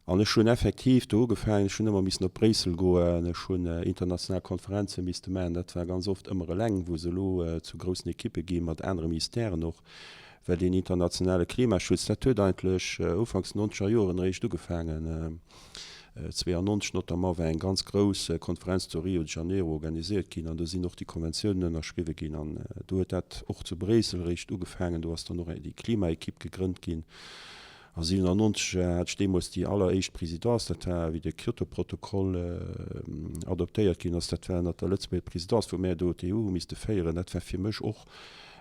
An ech hunn effektiv do ugefaangen, ech hunn ëmmer missen op Bréissel goen, ech hunn international Konferenze misste maachen, dat war ganz oft ëmmer eleng, wou se elo zu groussen Ekippe gi mat anere Ministèren och, well deen internationale Klimaschutz, dat huet eigentlech ufanks den nonzeger Joren eréischt ugefaangen. 92 notamment war eng ganz grouss Konferenz zu Rio de Janeiro organisiert ginn an do sinn och déi Konventiounen ënnerschriwwe ginn an do huet dat och zu Bréissel eréischt ugefaangen, do ass dann och déi Klimaekipp gegrënnt ginn. A 97 hat ech deemools déi alleréischt Présidence, dat war wéi de Kyoto-Protokoll adoptéiert ginn ass, dat war ënnert der Lëtzebuerger Présidence, wou mär do d'EU hu misste féieren. Dat war fir mech och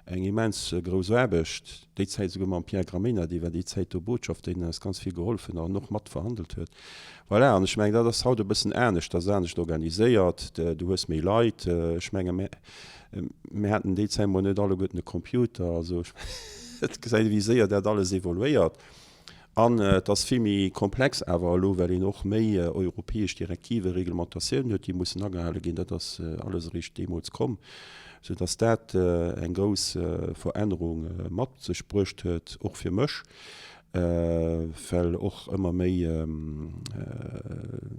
eng immens grouss Aarbecht, déi Zäit esouguer mam Pierre Gramegna, dee war déi Zäit do Botschafter, deen eis ganz vill geholf huet an och mat verhandelt huet. Voilà, an ech mengen, dat ass haut e bëssen anescht, dat ass anescht organiséiert, du hues méi Leit. Ech menge mär, Mir haten déi Zäit mol net alleguerten e Computer, also et gesäit ee wéi séier dat alles evoluéiert. An et ass vill méi komplex awer elo, well een och méi europäesch Direktiven, Reglementatiounen huet, déi mussen agehale ginn. Dat ass alles eréischt deemools komm, soudass dat eng grouss Verännerung mat sech bruecht huet, och fir mech. Well och ëmmer méi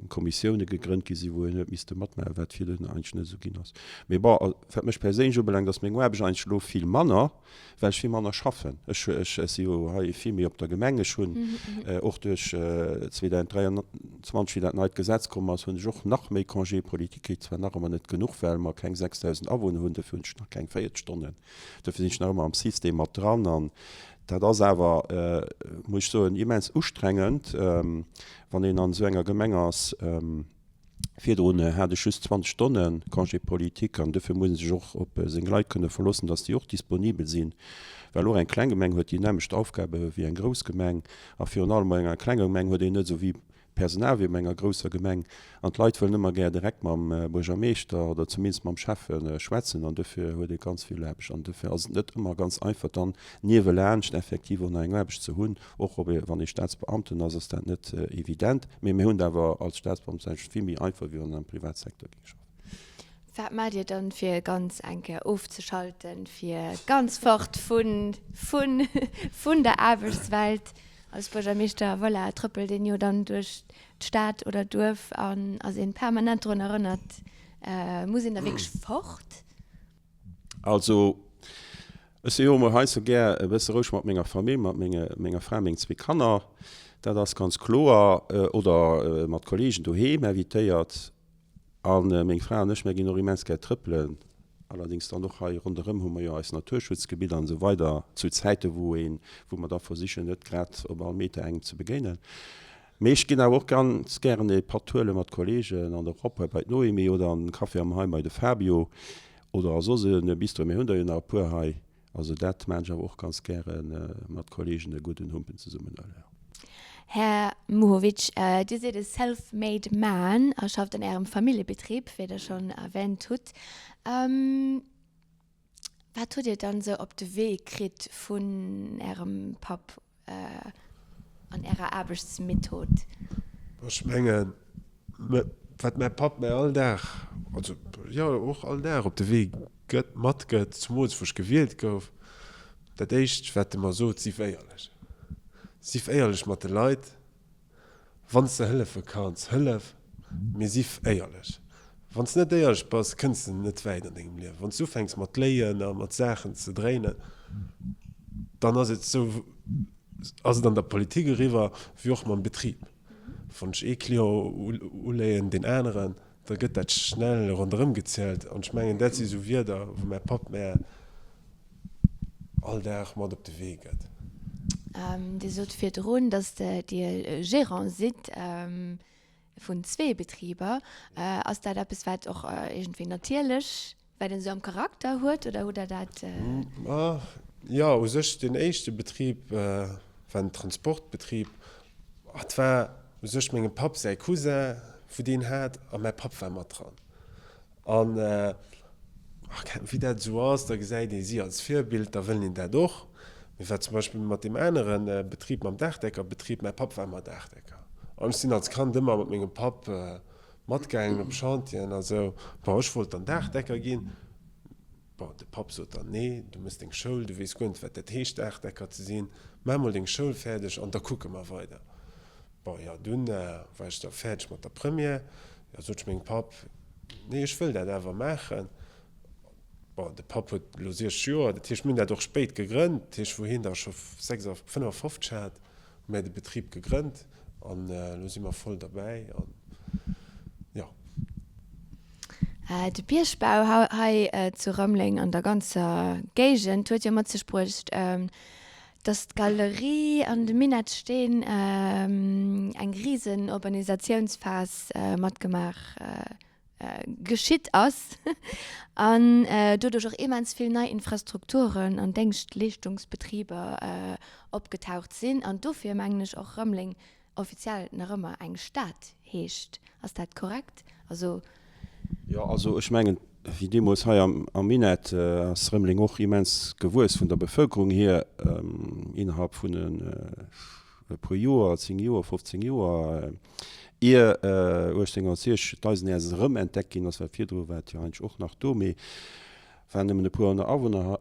Kommissioune gegrënnt gi sinn, wou een huet misste matmaachen, wat virdrun eigentlech net esou ginn ass. Mee bon, wat mech perséinlech ubelaangt, ass meng Aarbecht eigentlech elo vill manner, well ech vill manner schaffen. Ech si jo hei vill méi op der Gemeng. Ech hunn och duerch 2023, wéi dat neit Gesetz komm ass, hunn ech och nach méi Congé politique kritt, zwar nach ëmmer net genuch, well mer keng 6.000 Awunner hunn, dofir hunn ech nach keng 40 Stonnen, dofir sinn ech nach ëmmer am System mat dran. An Dat ass awer, muss ech soen, immens ustrengend, wann een an esou enger Gemeng ass. Virdrun hat ech just 20 Stonne Congé politique an dofir muss ee sech och op seng Leit kënne verloossen, datt déi och disponibel sinn, well och eng kleng Gemeng huet déi nämmlecht Aufgabe wéi eng grouss Gemeng a virun allem an enger klenger Gemeng huet een net esou wéi Personal wéi op enger grousser Gemeng an d'Leit wëllen ëmmer gär direkt mam Buergermeeschter oder zumindest mam Schäffe schwätzen an dofir huet ee ganz vill Aarbecht an dofir ass et net ëmmer ganz einfach dann niewelaanscht effektiv och nach eng Aarbecht ze hunn. Och ob ee wann ee Staatsbeamten ass, ass dat net evident, mee mir hunn et awer als Staatsbeamten vill méi einfach wéi wann een am Privatsecteur géing schaffen. Wat maacht Dir dann fir ganz eng Kéier ofzeschalten, fir ganz fort vun, vun, vun der Aarbechtswelt? Als Buergermeeschter, voilà, trëppelt een jo dann duerch d'Stad oder d'Duerf an ass een permanent drun erënnert. Muss een da wierklech fort? Also, ech si jo emol hei sou gär e bësse roueg mat menger Famill, mat menge, menger Fra, mengen zwee Kanner, dat ass ganz kloer, oder mat Kollegen doheem invitéiert. A meng Fra an ech, mär ginn och immens gär trëppelen, allerdéngs dann och hei ronderëm hu mer jo eis Naturschutzgebidder an esou weider, zu Zäite wou een, wou mer da versichen net grad op all Meter engem ze begéinen. Mee ech ginn awer och ganz gären e Patt huele mat Kollegen an de Rond-point bei d'Noémie oder an den Café am Heim bei de Fabio oder a soss e Bistro, mir hunn der jo nach e puer hei. Also dat maan ech awer och ganz gären mat Kollegen e gudden Humpen zesummen huelen. Här Muhovic, Dir sidd e self-made man a schafft an Ärem Familljebetrib, wéi Der schonn erwähnt hutt. Wat hutt Dir dann esou op de Wee kritt vun Ärem Papp an Ärer Aarbechtsmethod? Ech mengen, wat mäi Papp mär all Dag, also jo och all Dag op de Wee gëtt, matgëtt, zumools wou ech gewielt gouf, dat éischt wat e mer sot, Sief éierlech. Sief éierlech mat de Leit. Wann s de hëllefe kanns, hëllef, mee sief éierlech. Wann s de net éierlech bass, kënns de net wäit an dengem Liewen. Wann s du ufänks mat léien a mat Saachen ze dréinen, dann ass et esou, ass et an der Politik eriwwer wéi och mam Betrib. Wann ech ee Client uléien, deen aneren, da gëtt dat schnell ronderëm gezielt. An ech mengen, dat si sou Wierder, wou mäi Papp mär all Dag mat op de Wee gëtt. Dir sot virdrun, datt Dir Gérant sidd vun zwee Betriber. Ass dat eppes, wat och iergendwéi natierlech, wat een esou am Charakter huet, oder hutt Der dat? Jo, u sech deen éischte Betrib war en Transportbetrib. Et war u sech mengem Papp säi Cousin, wou deen hat, a mäi Papp war mat dran. An wéi dat esou ass, da gesäit ee si als Virbild, da wëll een dat och. Mee wat zum Beispill mat deem anere Betrib, mam Daachdeckerbetrib, mäi Papp war ëmmer Daachdecker. An ech sinn als Kand ëmmer mat mengem Papp matgaangen op Chantieren a sou. Bon, ech wollt dann Daachdecker ginn. Bon, de Papp sot dann, Nee, du méchs deng Schoul, du weess guer net, wat dat heescht, Daachdecker ze sinn. Maach mol deng Schoul fäerdeg an da kucke mer weider. Bon, jo, dunn war ech da fäerdeg mat der Première. Jo, sot ech mengem Papp, nee, ech wëll dat awer maachen. Bon, de Papp huet elo 60 Joer, dat heescht, mir hunn dat och spéit gegrënnt. Dat heescht, wou hien da scho 55 hat, hu mär de Betrib gegrënnt an elo si mer voll derbäi an jo. De Biergbau hei zu Rëmeleng an der ganzer Géigend huet jo mat sech bruecht, dass d'Galerie an de Minettsteen eng risen Urbanisatiounsphas matgemaach geschitt ass an doduerch och immens vill nei Infrastrukturen an Déngschtleeschtungsbetriber opgetaucht sinn an dofir mengen ech och Rëmeleng offiziell nach ëmmer eng Stad heescht. Ass dat korrekt? Also. Jo, also ech mengen, wéi deemools hei am Minett ass Rëmeleng och immens gewuess vun der Bevëlkerung hier, innerhalb vun e puer Joer, 10 Joer, 15 Joer, ier 1860 d'Eisenäerz erëm entdeckt ginn ass, well virdru war et jo eigentlech och nach do, mee waren nëmmen e puer honnert Awunner,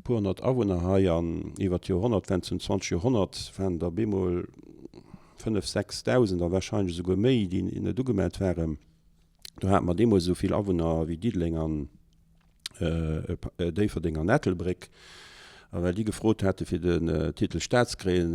puer honnert Awunner hei an iwwer d'Joerhonnertwend zum 20. Joerhonnert waren der bemol 5, 6.000 a wahrscheinlech esouguer méi, déi net ugemellt waren. Do hate mer deemools esou vill Awunner wéi Diddeleng an Déifferdeng an Ettelbréck. A well déi gefrot hate fir den Titel Stad ze kréien,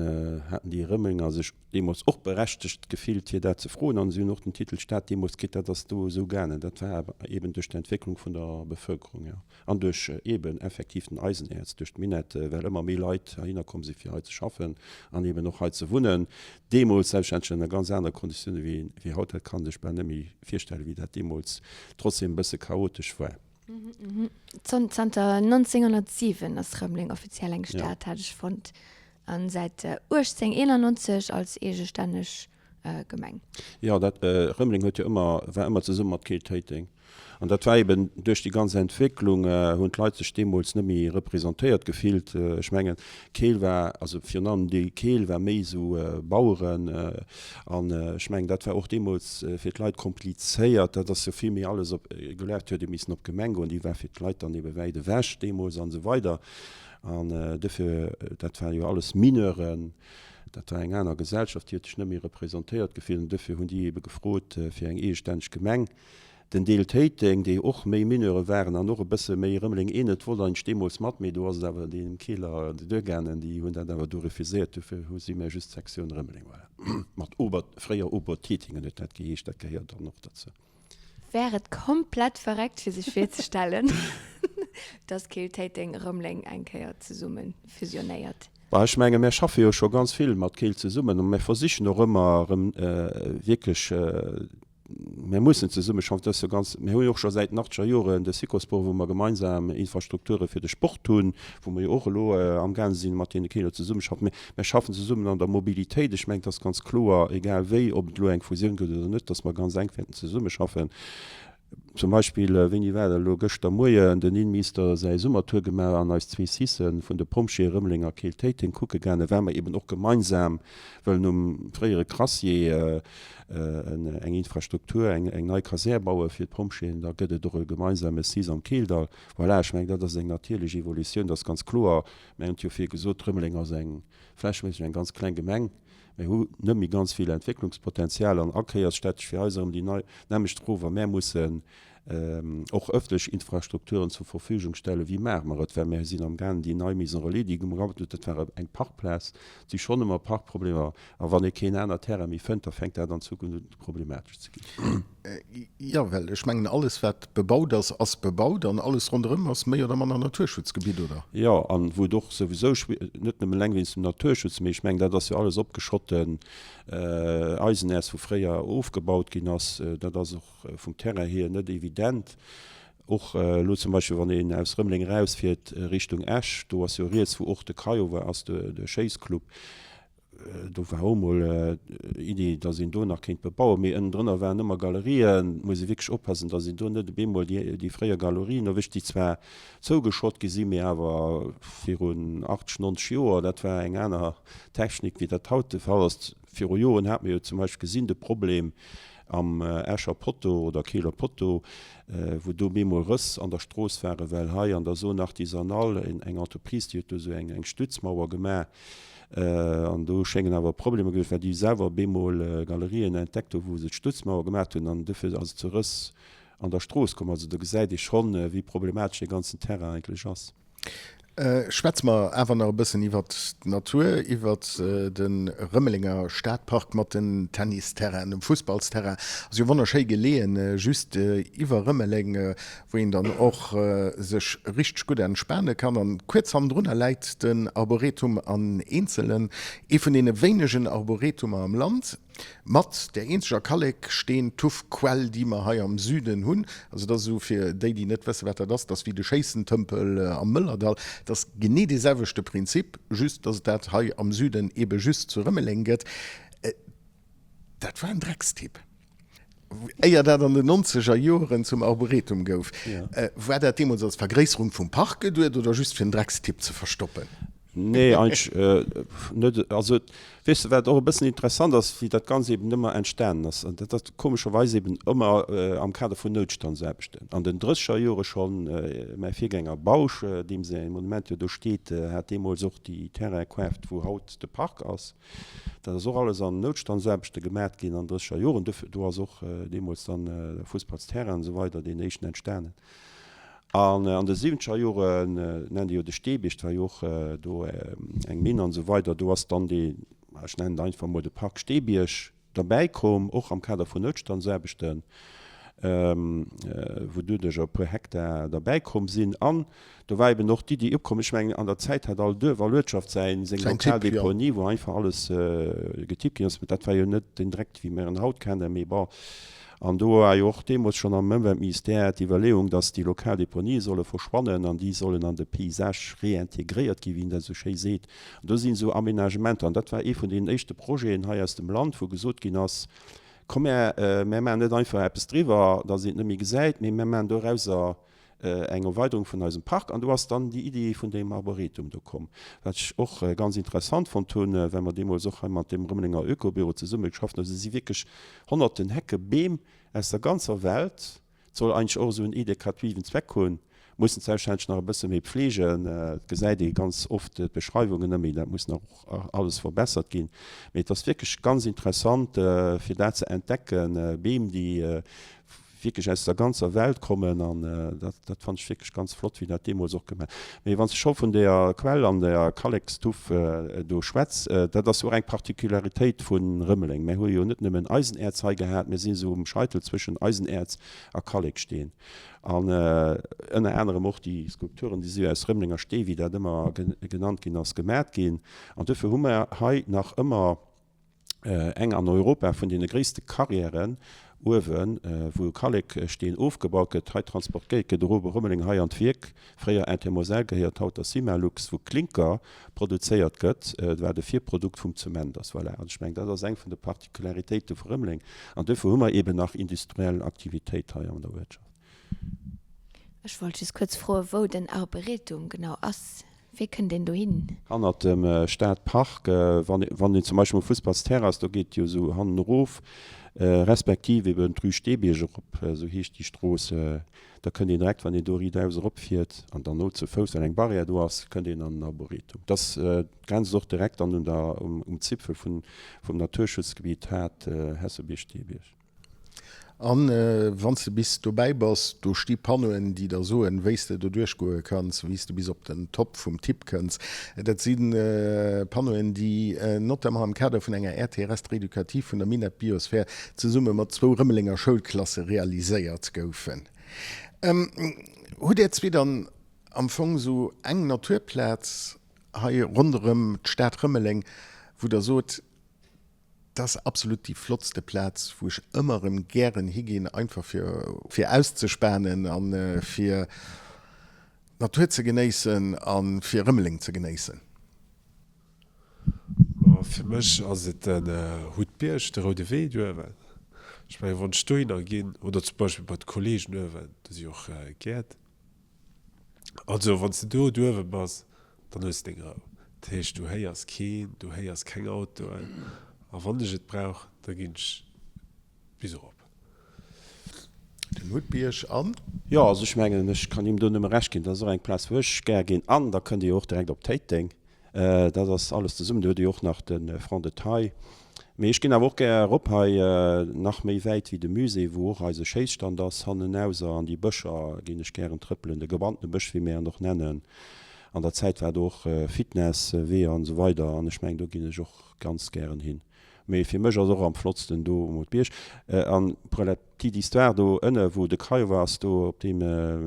haten déi Rëmelenger sech deemools och berechtegt gefillt fir dat ze froen an si hunn och den Titel Stad deemools kritt. Dat ass do esou gaangen. Dat war awer eeben duerch d'Entwécklung vun der Bevëlkerung, jo, an duerch eeben effektiv den Eisenäerz, duerch d'Minette, well ëmmer méi Leit heihinner komm si fir hei ze schaffen an eeben och hei ze wunnen. Deemools selbstverständlech ënner ganz anere Konditioune wéi haut. Dat kann ee sech bal net méi virstellen, wéi dat deemools trotzdem e bësse chaotesch war. Zanter 1907 ass Rëmeleng offiziell eng Stad, hat ech fonnt. An säit 1891 als eegestänneg Gemeng. Jo, dat Rëmeleng huet jo ëmmer, war ëmmer zesumme mat Keel-Téiteng. An dat war eben duerch déi ganz Entwécklung hunn d'Leit sech deemools net méi representéiert gefillt. Ech mengen, Keel war, also virun allem déi Keel war méi esou Baueren an ech mengen, dat war och deemools fir d'Leit komplizéiert. Dat ass jo vill méi alles op gelaf, et huet ee missen op d'Gemeng goen, déi war fir d'Leit dann ebe wäit ewech deemools an esou weider. An dofir, dat ware jo alles Mineuren, dat war eng aner Gesellschaft, déi huet sech net méi representéiert gefillt an dofir hunn déi ebe gefrot fir eng eegestänneg Gemeng. Den Deel Téiteng, déi och méi Mineure waren an och e bësse méi Rëmeleng Eenet, wollt eigentlech deemools mat, mee do ass et awer deenen Keeler duergaangen, déi hunn dat awer du refuséiert, dofir hu si mär just d'Sektioun Rëmeleng, voilà, mat Ober, fréier Obertéitingen huet dat geheescht, dat gehéiert dann och derzou. Wär et komplett verréckt fir sech virzestellen, dass Keel, Téiteng, Rëmeleng eng Kéier zesumme fusionéiert? Bah, ech menge mär schaffe jo scho ganz vill mat Keel zesummen a mär versichen och ëmmer erëm wierklech, mär mussen zesummeschaffen, dat ass jo ganz, mär hu jo och scho säit den achtzeger Joren de Sycosport, wou mer gemeinsam Infrastrukture fir de Sport hunn, wou mer jo och elo amgaange sinn mat deene Keeler zesummeschaffen. Mär schaffen zesummen an der Mobilitéit. Ech mengen, et ass ganz kloer, egal wéi, ob et elo eng Fusioun gëtt oder net, dass mer ganz enk wäerten zesummeschaffen. Zum Beispill, wéini war dat elo, gëschter Moien, den Innenminister säi Summertour gemaach an eis zwee Cisen vun de Pompjeeë Rëmeleng a Keel-Téiteng kucke gaangen, well mer eben och gemeinsam wëllen um fréiere Crassier eng Infrastruktur, eng nei Kasär baue fir d'Pompjeeën. Da gëtt et och e gemeinsame Cis am Keeldall. Voilà, ech mengen, dat ass eng natierlech Evolutioun, dat ass ganz kloer. Mir hunn et jo vir gesot, Rëmeleng ass eng flächeméisseg eng ganz kleng Gemeng. Mir hu net méi ganz vill Entwécklungspotenzial an allkéiers stellt sech fir eis erëm déi nei nämmlecht Fro, wa mär mussen och ëffentlech Infrastrukturen zur Verfügung stellen, wéi maache mer et? Well mir sinn amgaangen déi nei Maison relais, déi gemacht huet, dat war eng Parkplaz, et si schonn ëmmer Parkproblemer a wann ee keen aner Terrain méi fënnt, da fänkt dat an Zukunft un problematesch ze ginn. Jo, well ech mengen, alles wat bebaut ass, ass bebaut an alles ronderëm ass méi oder manner Naturschutzgebitt, oder? Jo, an wou et och souwisou, net nëmmen eleng wéinst dem Naturschutz, mee ech mengen, dat ass jo alles opgeschotten Eisenäerz, wou fréier ofgebaut ginn ass, dat ass och vum Terrain hier net evident. Och elo zum Beispill, wann een aus Rëmeleng erausfiert Richtung Esch, do ass jo riets, wou och de Craiova ass, de Schéissclub, Do war och emol d'Iddi, datt een do nach kéint bebauen, mee ënnendrënner waren ëmmer Galerien. Et muss ee wierklech oppassen, datt een do net op eemol déi fréier Galerien erwëscht, déi zwar zougeschott gi sinn, mee awer virun 80, 90 Joer, dat war eng aner Technik, wéi dat haut de Fall ass. Viru Joren hat mir jo zum Beispill gesinn, de Problem am Escher Potto oder Keeler Potto, wou do bemol Rëss an der Strooss waren, well hei an der Zone artisanale eng Entreprise, déi huet do esou eng Stützmauer gemaach. An do schéngen awer Problemer gewiescht, well déi selwer op eemol Galerien entdeckt hu wou se d'Stutzmauer gemaat hunn an dofir ass et zu Rëss an der Strooss komm. Also do gesäit ee schonn, wéi problematesch dee ganzen Terrain eigentlech ass. Schwätze mer awer nach e bëssen iwwert d'Natur, iwwert de Rëmelenger Stadpark mat den Tennisterrainen, dem Fussballsterrain. Ass jo wonnerschéi geleeën, just iwwer Rëmeleng, wou een dann och sech richteg gutt entspane kann. An kuerz hannendrunner läit den Arboretum an Eenzelen, ee vun deene wéinegen Arboretumer am Land. Mat där eenzeger Kalleksteentuffquell, déi mer hei am Süden hunn. Also dat ass esou, fir déi, déi net wëssen, wat dat ass, dat ass wéi de Schéissentëmpel am Mëllerdall. Dat ass genee dee selwechte Prinzip, just dass et dat hei am Süden eebe just zu Rëmeleng gëtt. Dat war en Dreckstipp. Éier dat an den nonzeger Joren zum Arboretum gouf. War dat deemools als Vergréisserung vum Park geduet oder just fir den Dreckstipp ze verstoppen? Nee, eigentlech net. Also, weess de, wat och e bëssen interessant ass, wéi dat Ganzt eben ëmmer entstanen ass, an dat ass komescherweis eben ëmmer am Kader vun Noutstandsaarbechten. An den drësseger Jore schonn, mäi Virgänger Bausch, deem säi Monument jo do steet, hat deemools och déi Terraine kaaft, wou haut de Park ass. Dat ass och alles an Noutstandsaarbechte gemat ginn an drësseger Joren. Do ass och deemools dann de Fussballsterrain an esou weider deen éischten entstanen. An an de siwwenzeger Joren, nennt ee jo de Steebierg, dat war jo och do eng Minn an esou weider, do ass dann dee, ech nennen et einfach emol de Park Steebierg derbäi komm, och am Kader vun Noutstandsaarbechten, wou doduercher e puer Hektar derbäi komm sinn. An do war eben och d'Iddi opkomm, ech mengen an der Zäit hat all Duerf, all Uertschaft säin, seng lokal Deponie, wou einfach alles getippt ginn ass. Dat war jo net den Dreck, wéi mir en haut kennen, mee bon. An do war jo och deemools schonn am Ëmweltministère d'Iwwerleeung, dass déi lokal Deponië solle verschwannen an déi sollen an de Paysage réintegréiert ginn, wéi een dat esou schéi seet. An do sinn esou Aménagementer, an dat war ee vun deenen éischte Projeten hei aus dem Land, wou gesot ginn ass, Komm mär, mär maachen net einfach eppes driwwer, dass een et net méi gesäit, mee mär maachen dorauser eng Erweiderung vun eisem Park. An do ass dann déi Iddi vun deem Arboretum do komm, wat ech och ganz interessant fonnt hunn, well mer deemools och hei mat deem Rëmelenger Ökobüro zesummegeschafft hunn. Also si wierklech honnerten Hecke Beem aus der ganzer Welt. Et soll eigentlech och esou en edukativen Zweck hunn. Mussen selbstverständlech nach e bësse méi pflegen. Et gesäit ee ganz oft d'Beschreiwungen net méi, dat muss nach och alles verbessert ginn. Mee et ass wierklech ganz interessant, fir dat ze entdecken, Beem, déi wierklech aus der ganzer Welt kommen an dat dat fand ech wierklech ganz flott wéi dat deemools och gemaach. Mee wann s de scho vun deeër Quell an deeër Kallekstuff do schwätz, dat ass jo och eng Particularitéit vu Rëmeleng. Mär hu jo net nëmmen Eisenäerz hei gehat, mir sinn esou um Scheitel zwëschen Eisenäerz a Kalleksteen an ënner anerem och déi Skulpturen, déi si jo aus Rëmelenger Stee, wéi dat ëmmer genannt ginn ass, gemat ginn an duerfir hu mer hei nach ëmmer eng an Europa vun deene gréisste Carrièren uewen, wou Kalleksteen ofgebaut gëtt, hei transportéiert gëtt, erop op Rëmeleng, hei an d'Wierk, fréier Intermoselle, gehéiert haut der Cimalux, wou Klinker produzéiert gëtt, wat e Virprodukt vum Zement ass. Voilà, an ech mengen, dat ass eng vun de Particularitéite vu Rëmeleng. An duerfir hu mer eeben nach industriell Aktivitéit hei an der Uertschaft. Ech wollt just kuerz froen, wou den Arboretum genau ass. Wéi kënnt een dohin? Hannert dem Stadpark, wann een zum Beispill um Fussballsterrain ass, do geet et jo esou hannen erof, respektiv eben d'Rue Steebierg erop, esou heescht déi Strooss, da kënnt een direkt, wann een do riidaus eropfiert an dann no zu Fouss, well eng Barrière do ass, kënnt een an den Arboretum. Dat grenzt och direkt dann un der, um Zipfel vum Naturschutzgebitt Haard Hessebierg-Steebierg. An wann s de bis dobäi bass, do sti Panneauen, déi der soen, wéi s de do duerchgoe kanns, wéi s de bis op den Top vum Tipp kënns. Dat si Panneauen, déi notamment am Kader vun enger Aire terrestre éducative vun der Minett Biosphere zesumme mat zwou Rëmelenger Schoulklasse realiséiert goufen. Hutt Är zwee dann am Fong esou eng Naturplaz hei ronderëm d'Stad Rëmeleng, wou Der sot, Dat ass absolut déi flottste Plaz, wou ech ëmmer erëm gären higinn, einfach fir fir auszespanen a fir d'Natur ze genéissen a fir Rëmeleng ze genéissen. Ma fir mech ass et den Hutbierg, de Roude Wee do uewen. Ech mengen, wann ech dohinner ginn, oder zum Beispill bei d'Kollegen uewen, do si och Gäert. Also wann s de do uewe bass, dann hues de deng Rou. Dat heescht, du héiers keen, du héiers keng Autoen. A wann ech et brauch, da ginn ech bis erop. Den Hutbierg an? Jo, also ech mengen, ech kann him do nëmme Recht ginn. Dat ass och eng Plaz, wou ech gär ginn. An da kënnt Dir jo och direkt op Téiteng. Dat ass alles zesummen. Do huet ee jo och nach de Front de Taille. Mee ech ginn awer och gär erop hei, nach méi wäit wéi de Musée, wou och eise Schéisstand ass, hannenauser an déi Bëscher ginn ech gären trëppelen, de gebrannte Bësch, wéi mir en och nennen. An der Zäit war do och Fitnessweeër an esou weider an ech mengen, do ginn ech och ganz gären hin. Mee fir mech ass och am flottsten do um Haut-Bierg. An pour la petite histoire, do ënne wou de Craiova ass, do op deem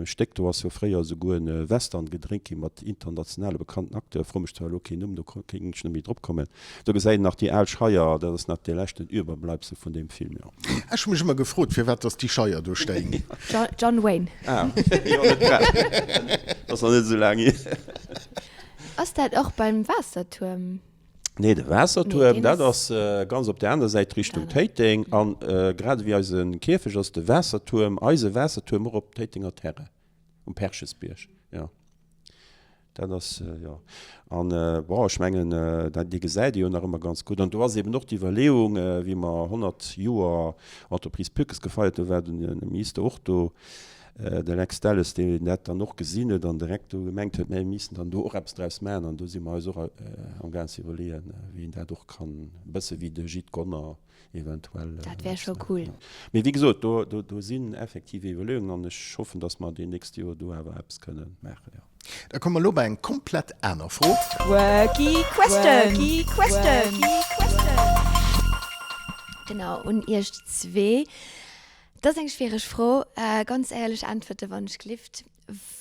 Stéck do ass jo fréier esouguer en Western gedréint gi mat internationale bekannten Acteuren, fro mech zwar elo keen Numm, do kéint ech net méi drop kommen. Do gesäit een nach déi al Scheier, dat ass nach dee leschten Überbleibsel vun deem Film, jo. Ech hu mech ëmmer gefrot, firwat dass déi Scheier do stéing. John Wayne. Ah, jo, net grad. Ass nach net esou laang hier. Ass dat och beim Waassertuerm? Nee, de Waassertuerm, dat ass ganz op der aner Säit Richtung Téiteng. An grad ewéi eise Kierfecht ass de Waassertuerm, eise Waassertuerm och op Téitenger Terrain, um Perchesbierg, jo. Dat ass, jo. An, bon, ech mengen, dat, dee gesäit ee jo nach ëmmer ganz gutt. An do ass eben och d'Iwwerleeung, wéi mer 100 Joer Entreprise Pückes gefeiert hunn, war de Minister och do, De Lex Delles, deen dat dann och gesinn huet an direkt do gemengt huet, mir missten dann do och eppes draus maachen. An do si mer eis och amgaang ze iwwerleeën, wéi een dat och kann, e bësse wéi de Gîte Gonner eventuell. Dat wär scho cool. Mee wéi gesot, do, do, do sinn effektiv Iwwerleeungen an ech hoffen, datt mer déi nächst Joer do awer eppes kënne maachen, jo. Da komme mer elo bei eng komplett aner Fro. Quirky Question! Quirky Question! Genau, un Iech zwee. Dat ass eng schwiereg Fro. Ganz éierlech äntwerte wann ech glift.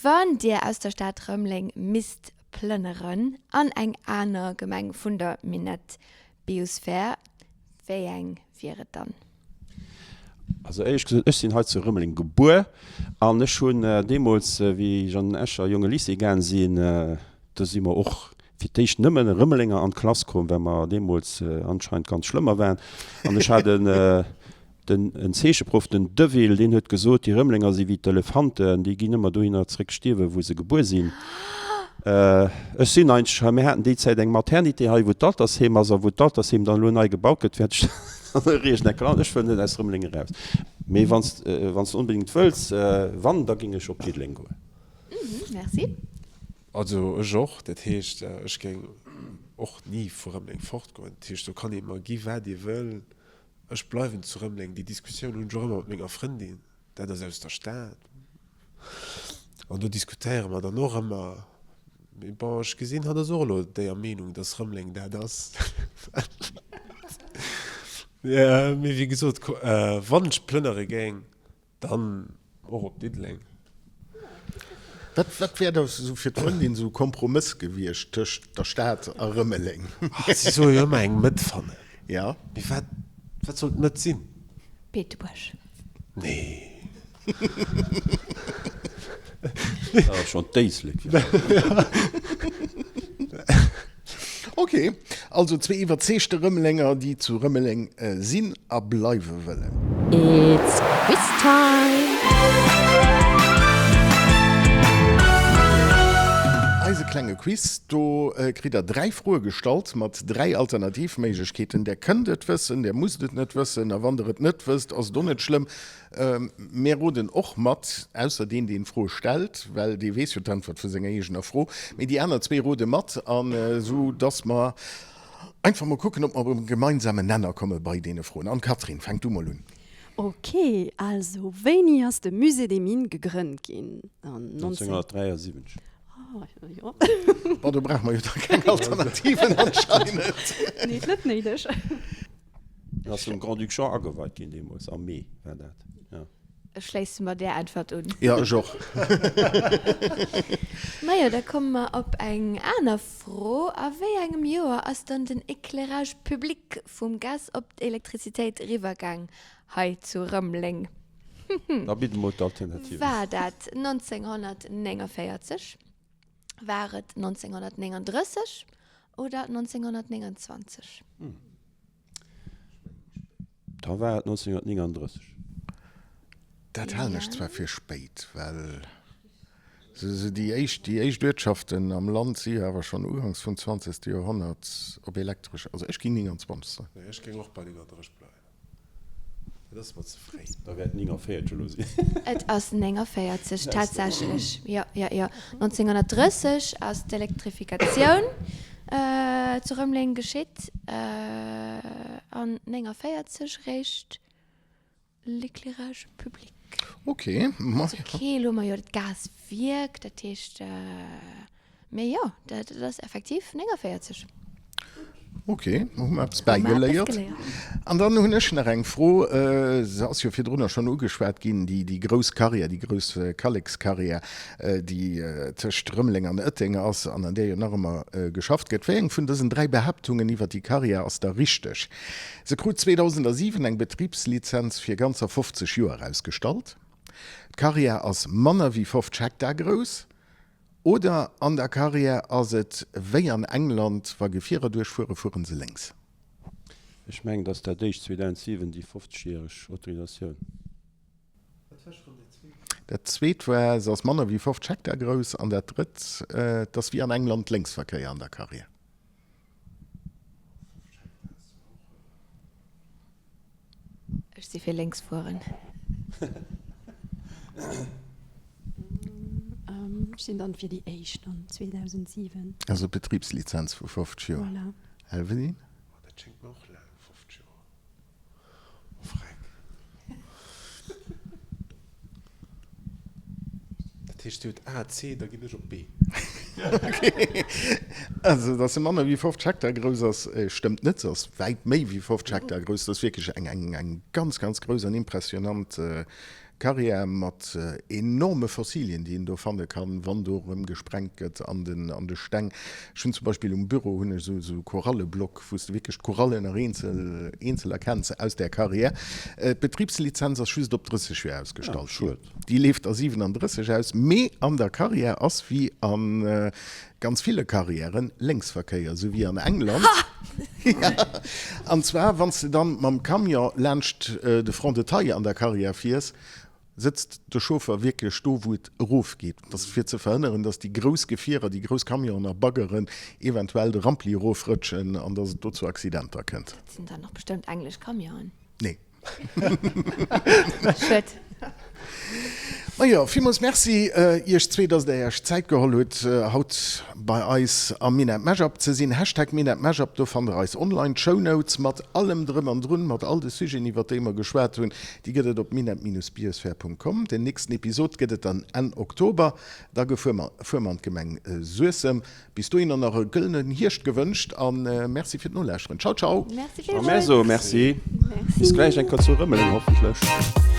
Wann Dir aus der Stad Rëmeleng misst plënneren an eng aner Gemeng vun der Minett Biosphere, wéi eng wier et dann? Also éierlech gesot, ech sinn hei zu Rëmeleng gebuer an ech hunn deemools, wéi ech an den Escher Jonge Lycée gaang sinn, do si mer och fir d'éischt nëmmen Rëmelenger an d'Klass komm, well mer deemools anscheinend ganz schlëmmer waren. An ech hat en Den en Zeecheproff, den Deville, deen huet gesot, déi Rëmelenger si wéi d'Elefanten, déi ginn ëmmer dohinner zréck stierwen, wou se gebuer sinn. Ech sinn eigentlech hei, mir haten déi Zäit eng Maternité hei, wou d'Altersheem ass, a wou d'Altersheem dann elo nei gebaut gëtt, wäert ech dann e Riecheneck landen. Ech wëll net aus Rëmeleng eraus. Mee wann s de onbedéngt wëlls, wann, da géing ech op Diddeleng goen. Merci. Also ech och. Dat heescht, ech géing och ni vu Rëmeleng fortgoen. Dat heescht, do kann ee mer gi wat ee wëll. Ech bleiwen zu Rëmeleng. Déi Diskussioun hunn ech och ëmmer mat menger Frëndin, dat ass aus der Stad. An do diskutéiere mer dann och ëmmer. Mee bon, ech gesinn, hatt ass och elo déier Meenung, datt Rëmeleng dat ass. Mee wéi gesot, wann ech plënnere géing, Dann och op Diddeleng. Wat, wat wär da sou fir d'Frëndin sou e Kompromëss gewiescht tëscht der Stad a Rëmeleng? Ah, si soll jo ëmmer eng Mëtt fannen. Ja. Mee wat, wat soll d'Mëtt sinn? Beetebuerg. Nee. Dat ass schonn d'Éislek. Ok, also zwee iwwerzeegte Rëmelenger, déi zu Rëmeleng sinn a bleiwe wëllen. It's quiz time! Eise klenge Quiz, do kritt der 3 Froe gestallt mat 3 Alternativméiglechkeeten. Där kënnt et wëssen, där musst et net wëssen a wann der et net wësst, ass et och net schlëmm. Mir roden och mat, ausser deen, deen d'Fro stellt, well dee weess jo d'Äntwert vu senger eegener Fro. Mee déi aner zwee rode mat, an esou dass mer einfach mol kucken, ob mer op e gemeinsamen Nenner komme bei deene Froen. Anne-Catherine, fänk du mol un. Ok, also wéini ass de Musée des Mines gegrënnt ginn? An 1973. Ah, jo. Bon, do brauche mer jo da keng Alternativen anscheinend. Nee, net néideg. En ass vum Grand-Duc Jean ageweit ginn deemools, am Mee war dat, jo. Ech schléisse mer där Äntwert un. Jo, ech och. Majo, da komme mer op eng aner Fro. A wéi engem Joer ass dann den Éclairage public vum Gas op d'Elektrizitéit eriwwergaang hei zu Rëmeleng? Da bitt emol d'Alternativen. War dat 1949, war et 1939 oder 1929? Da war et 1939. Dat halen ech zwar fir spéit, well sou déi éischt, déi éischt Uertschaften am Land si jo awer schonn uganks vum zwanzegste Joerhonnert op elektresch, also ech géing 29 soen. Nee, ech géing och bei 39 bleiwen. Dat ass mer ze fréi. Da wäert 49 elo sinn. Et ass 49, tatsächlech. Jo, jo, jo. 1930 ass d'Elektrifikatioun. Zu Rëmeleng geschitt an 49 réischt l'éclairage public. Ok. Also Keel hu mer jo dat Gaswierk, dat heescht, mee jo, dat ass effektiv 49. Ok, hu mer eppes bäigeléiert. An dann hunn ech nach eng Fro, se ass jo virdrunner schonn ugeschwat ginn, déi, déi grouss Carrière, déi grouss Kallekscarrière, déi tëscht Rëmeleng an Ëtteng ass an an där jo nach ëmmer geschafft gëtt. Wéi eng vun dësen 3 Behaaptungen iwwer déi Carrière ass da richteg? Se krut 2007 eng Betribslizenz fir ganzer 50 Joer ausgestallt. D'Carrière ass manner wéi 50 Hektar grouss. Oder an der Carrière ass et wéi an England, wa Gefierer duerchfuere, fueren se lénks. Ech mengen, dass dat éischt 2007 déi 50 järeg Autorisatioun. Dat zweet war, se ass manner wéi 50 Hektar grouss. An dat drëtt, et ass wéi an England Lénksverkéier an der Carrière. Ech si fir lénks fueren. Ech sinn dann fir déi éischt dann, 2007. Also Betribslizenz vu 50 Joer. Voilà. Elvedin? Dat schéngt mer och laang, 50 Joer. Oh freck. Dat heescht, Dir hutt A, C, da ginn ech op B. Ok. Also, datt se manner wéi 50 Hektar grouss ass, stëmmt net. Se ass wäit méi wéi 50 Hektar grouss. Dat ass wierklech eng, eng, eng ganz, ganz grouss an impressionant Carrière mat enorme Fossilien, déi een do fanne kann, wann do erëm gesprengt gëtt an den, an de Steng. Ech hunn zum Beispill um Büro hunn ech esou, esou Koralleblock, wou s de wierklech d'Korallen nach eenzel, eenzel erkenns aus där Carrière. D'Betribslizenz ass just op 30 Joer ausgestallt ginn. Déi leeft a 37 aus. Mee an der Carrière ass, wéi a ganz ville Carrièren, Lénksverkéier, esou wéi an England. An zwar, wann s de dann mam Camion laanscht de Front de taille an der Carrière fiers, sëtzt de Chauffer wierklech do, wou et erofgeet. Dat ass fir ze verhënneren, dass déi grouss Gefierer, déi grouss Camionen a Baggeren eventuell de Rampli erofrëtschen an dass et do zu Accidenter kënnt. Dat sinn dann och bestëmmt englesch Camionen. Nee. Schued. Majo, villmools Merci iech zwee, dass der iech Zäit geholl hutt, haut bei eis am Minett Mashup ze sinn. Hashtag Minett Mashup, do fannt der eis online. D'Shownotes mat allem drëm an drun, mat all de Sujeten, iwwer déi mer geschwat hunn, déi gëtt et op minett-biosphere.com. Den nächsten Episod gëtt et dann Enn Oktober. Da fuere mer an d'Gemeng Suessem. Bis dohinner nach e gëllenen Hierscht gewënscht a Merci fir d'Nolauschteren. Ciao, ciao! Merci villmools! Merci. Bis gläich eng Kéier zu Rëmeleng hoffentlech.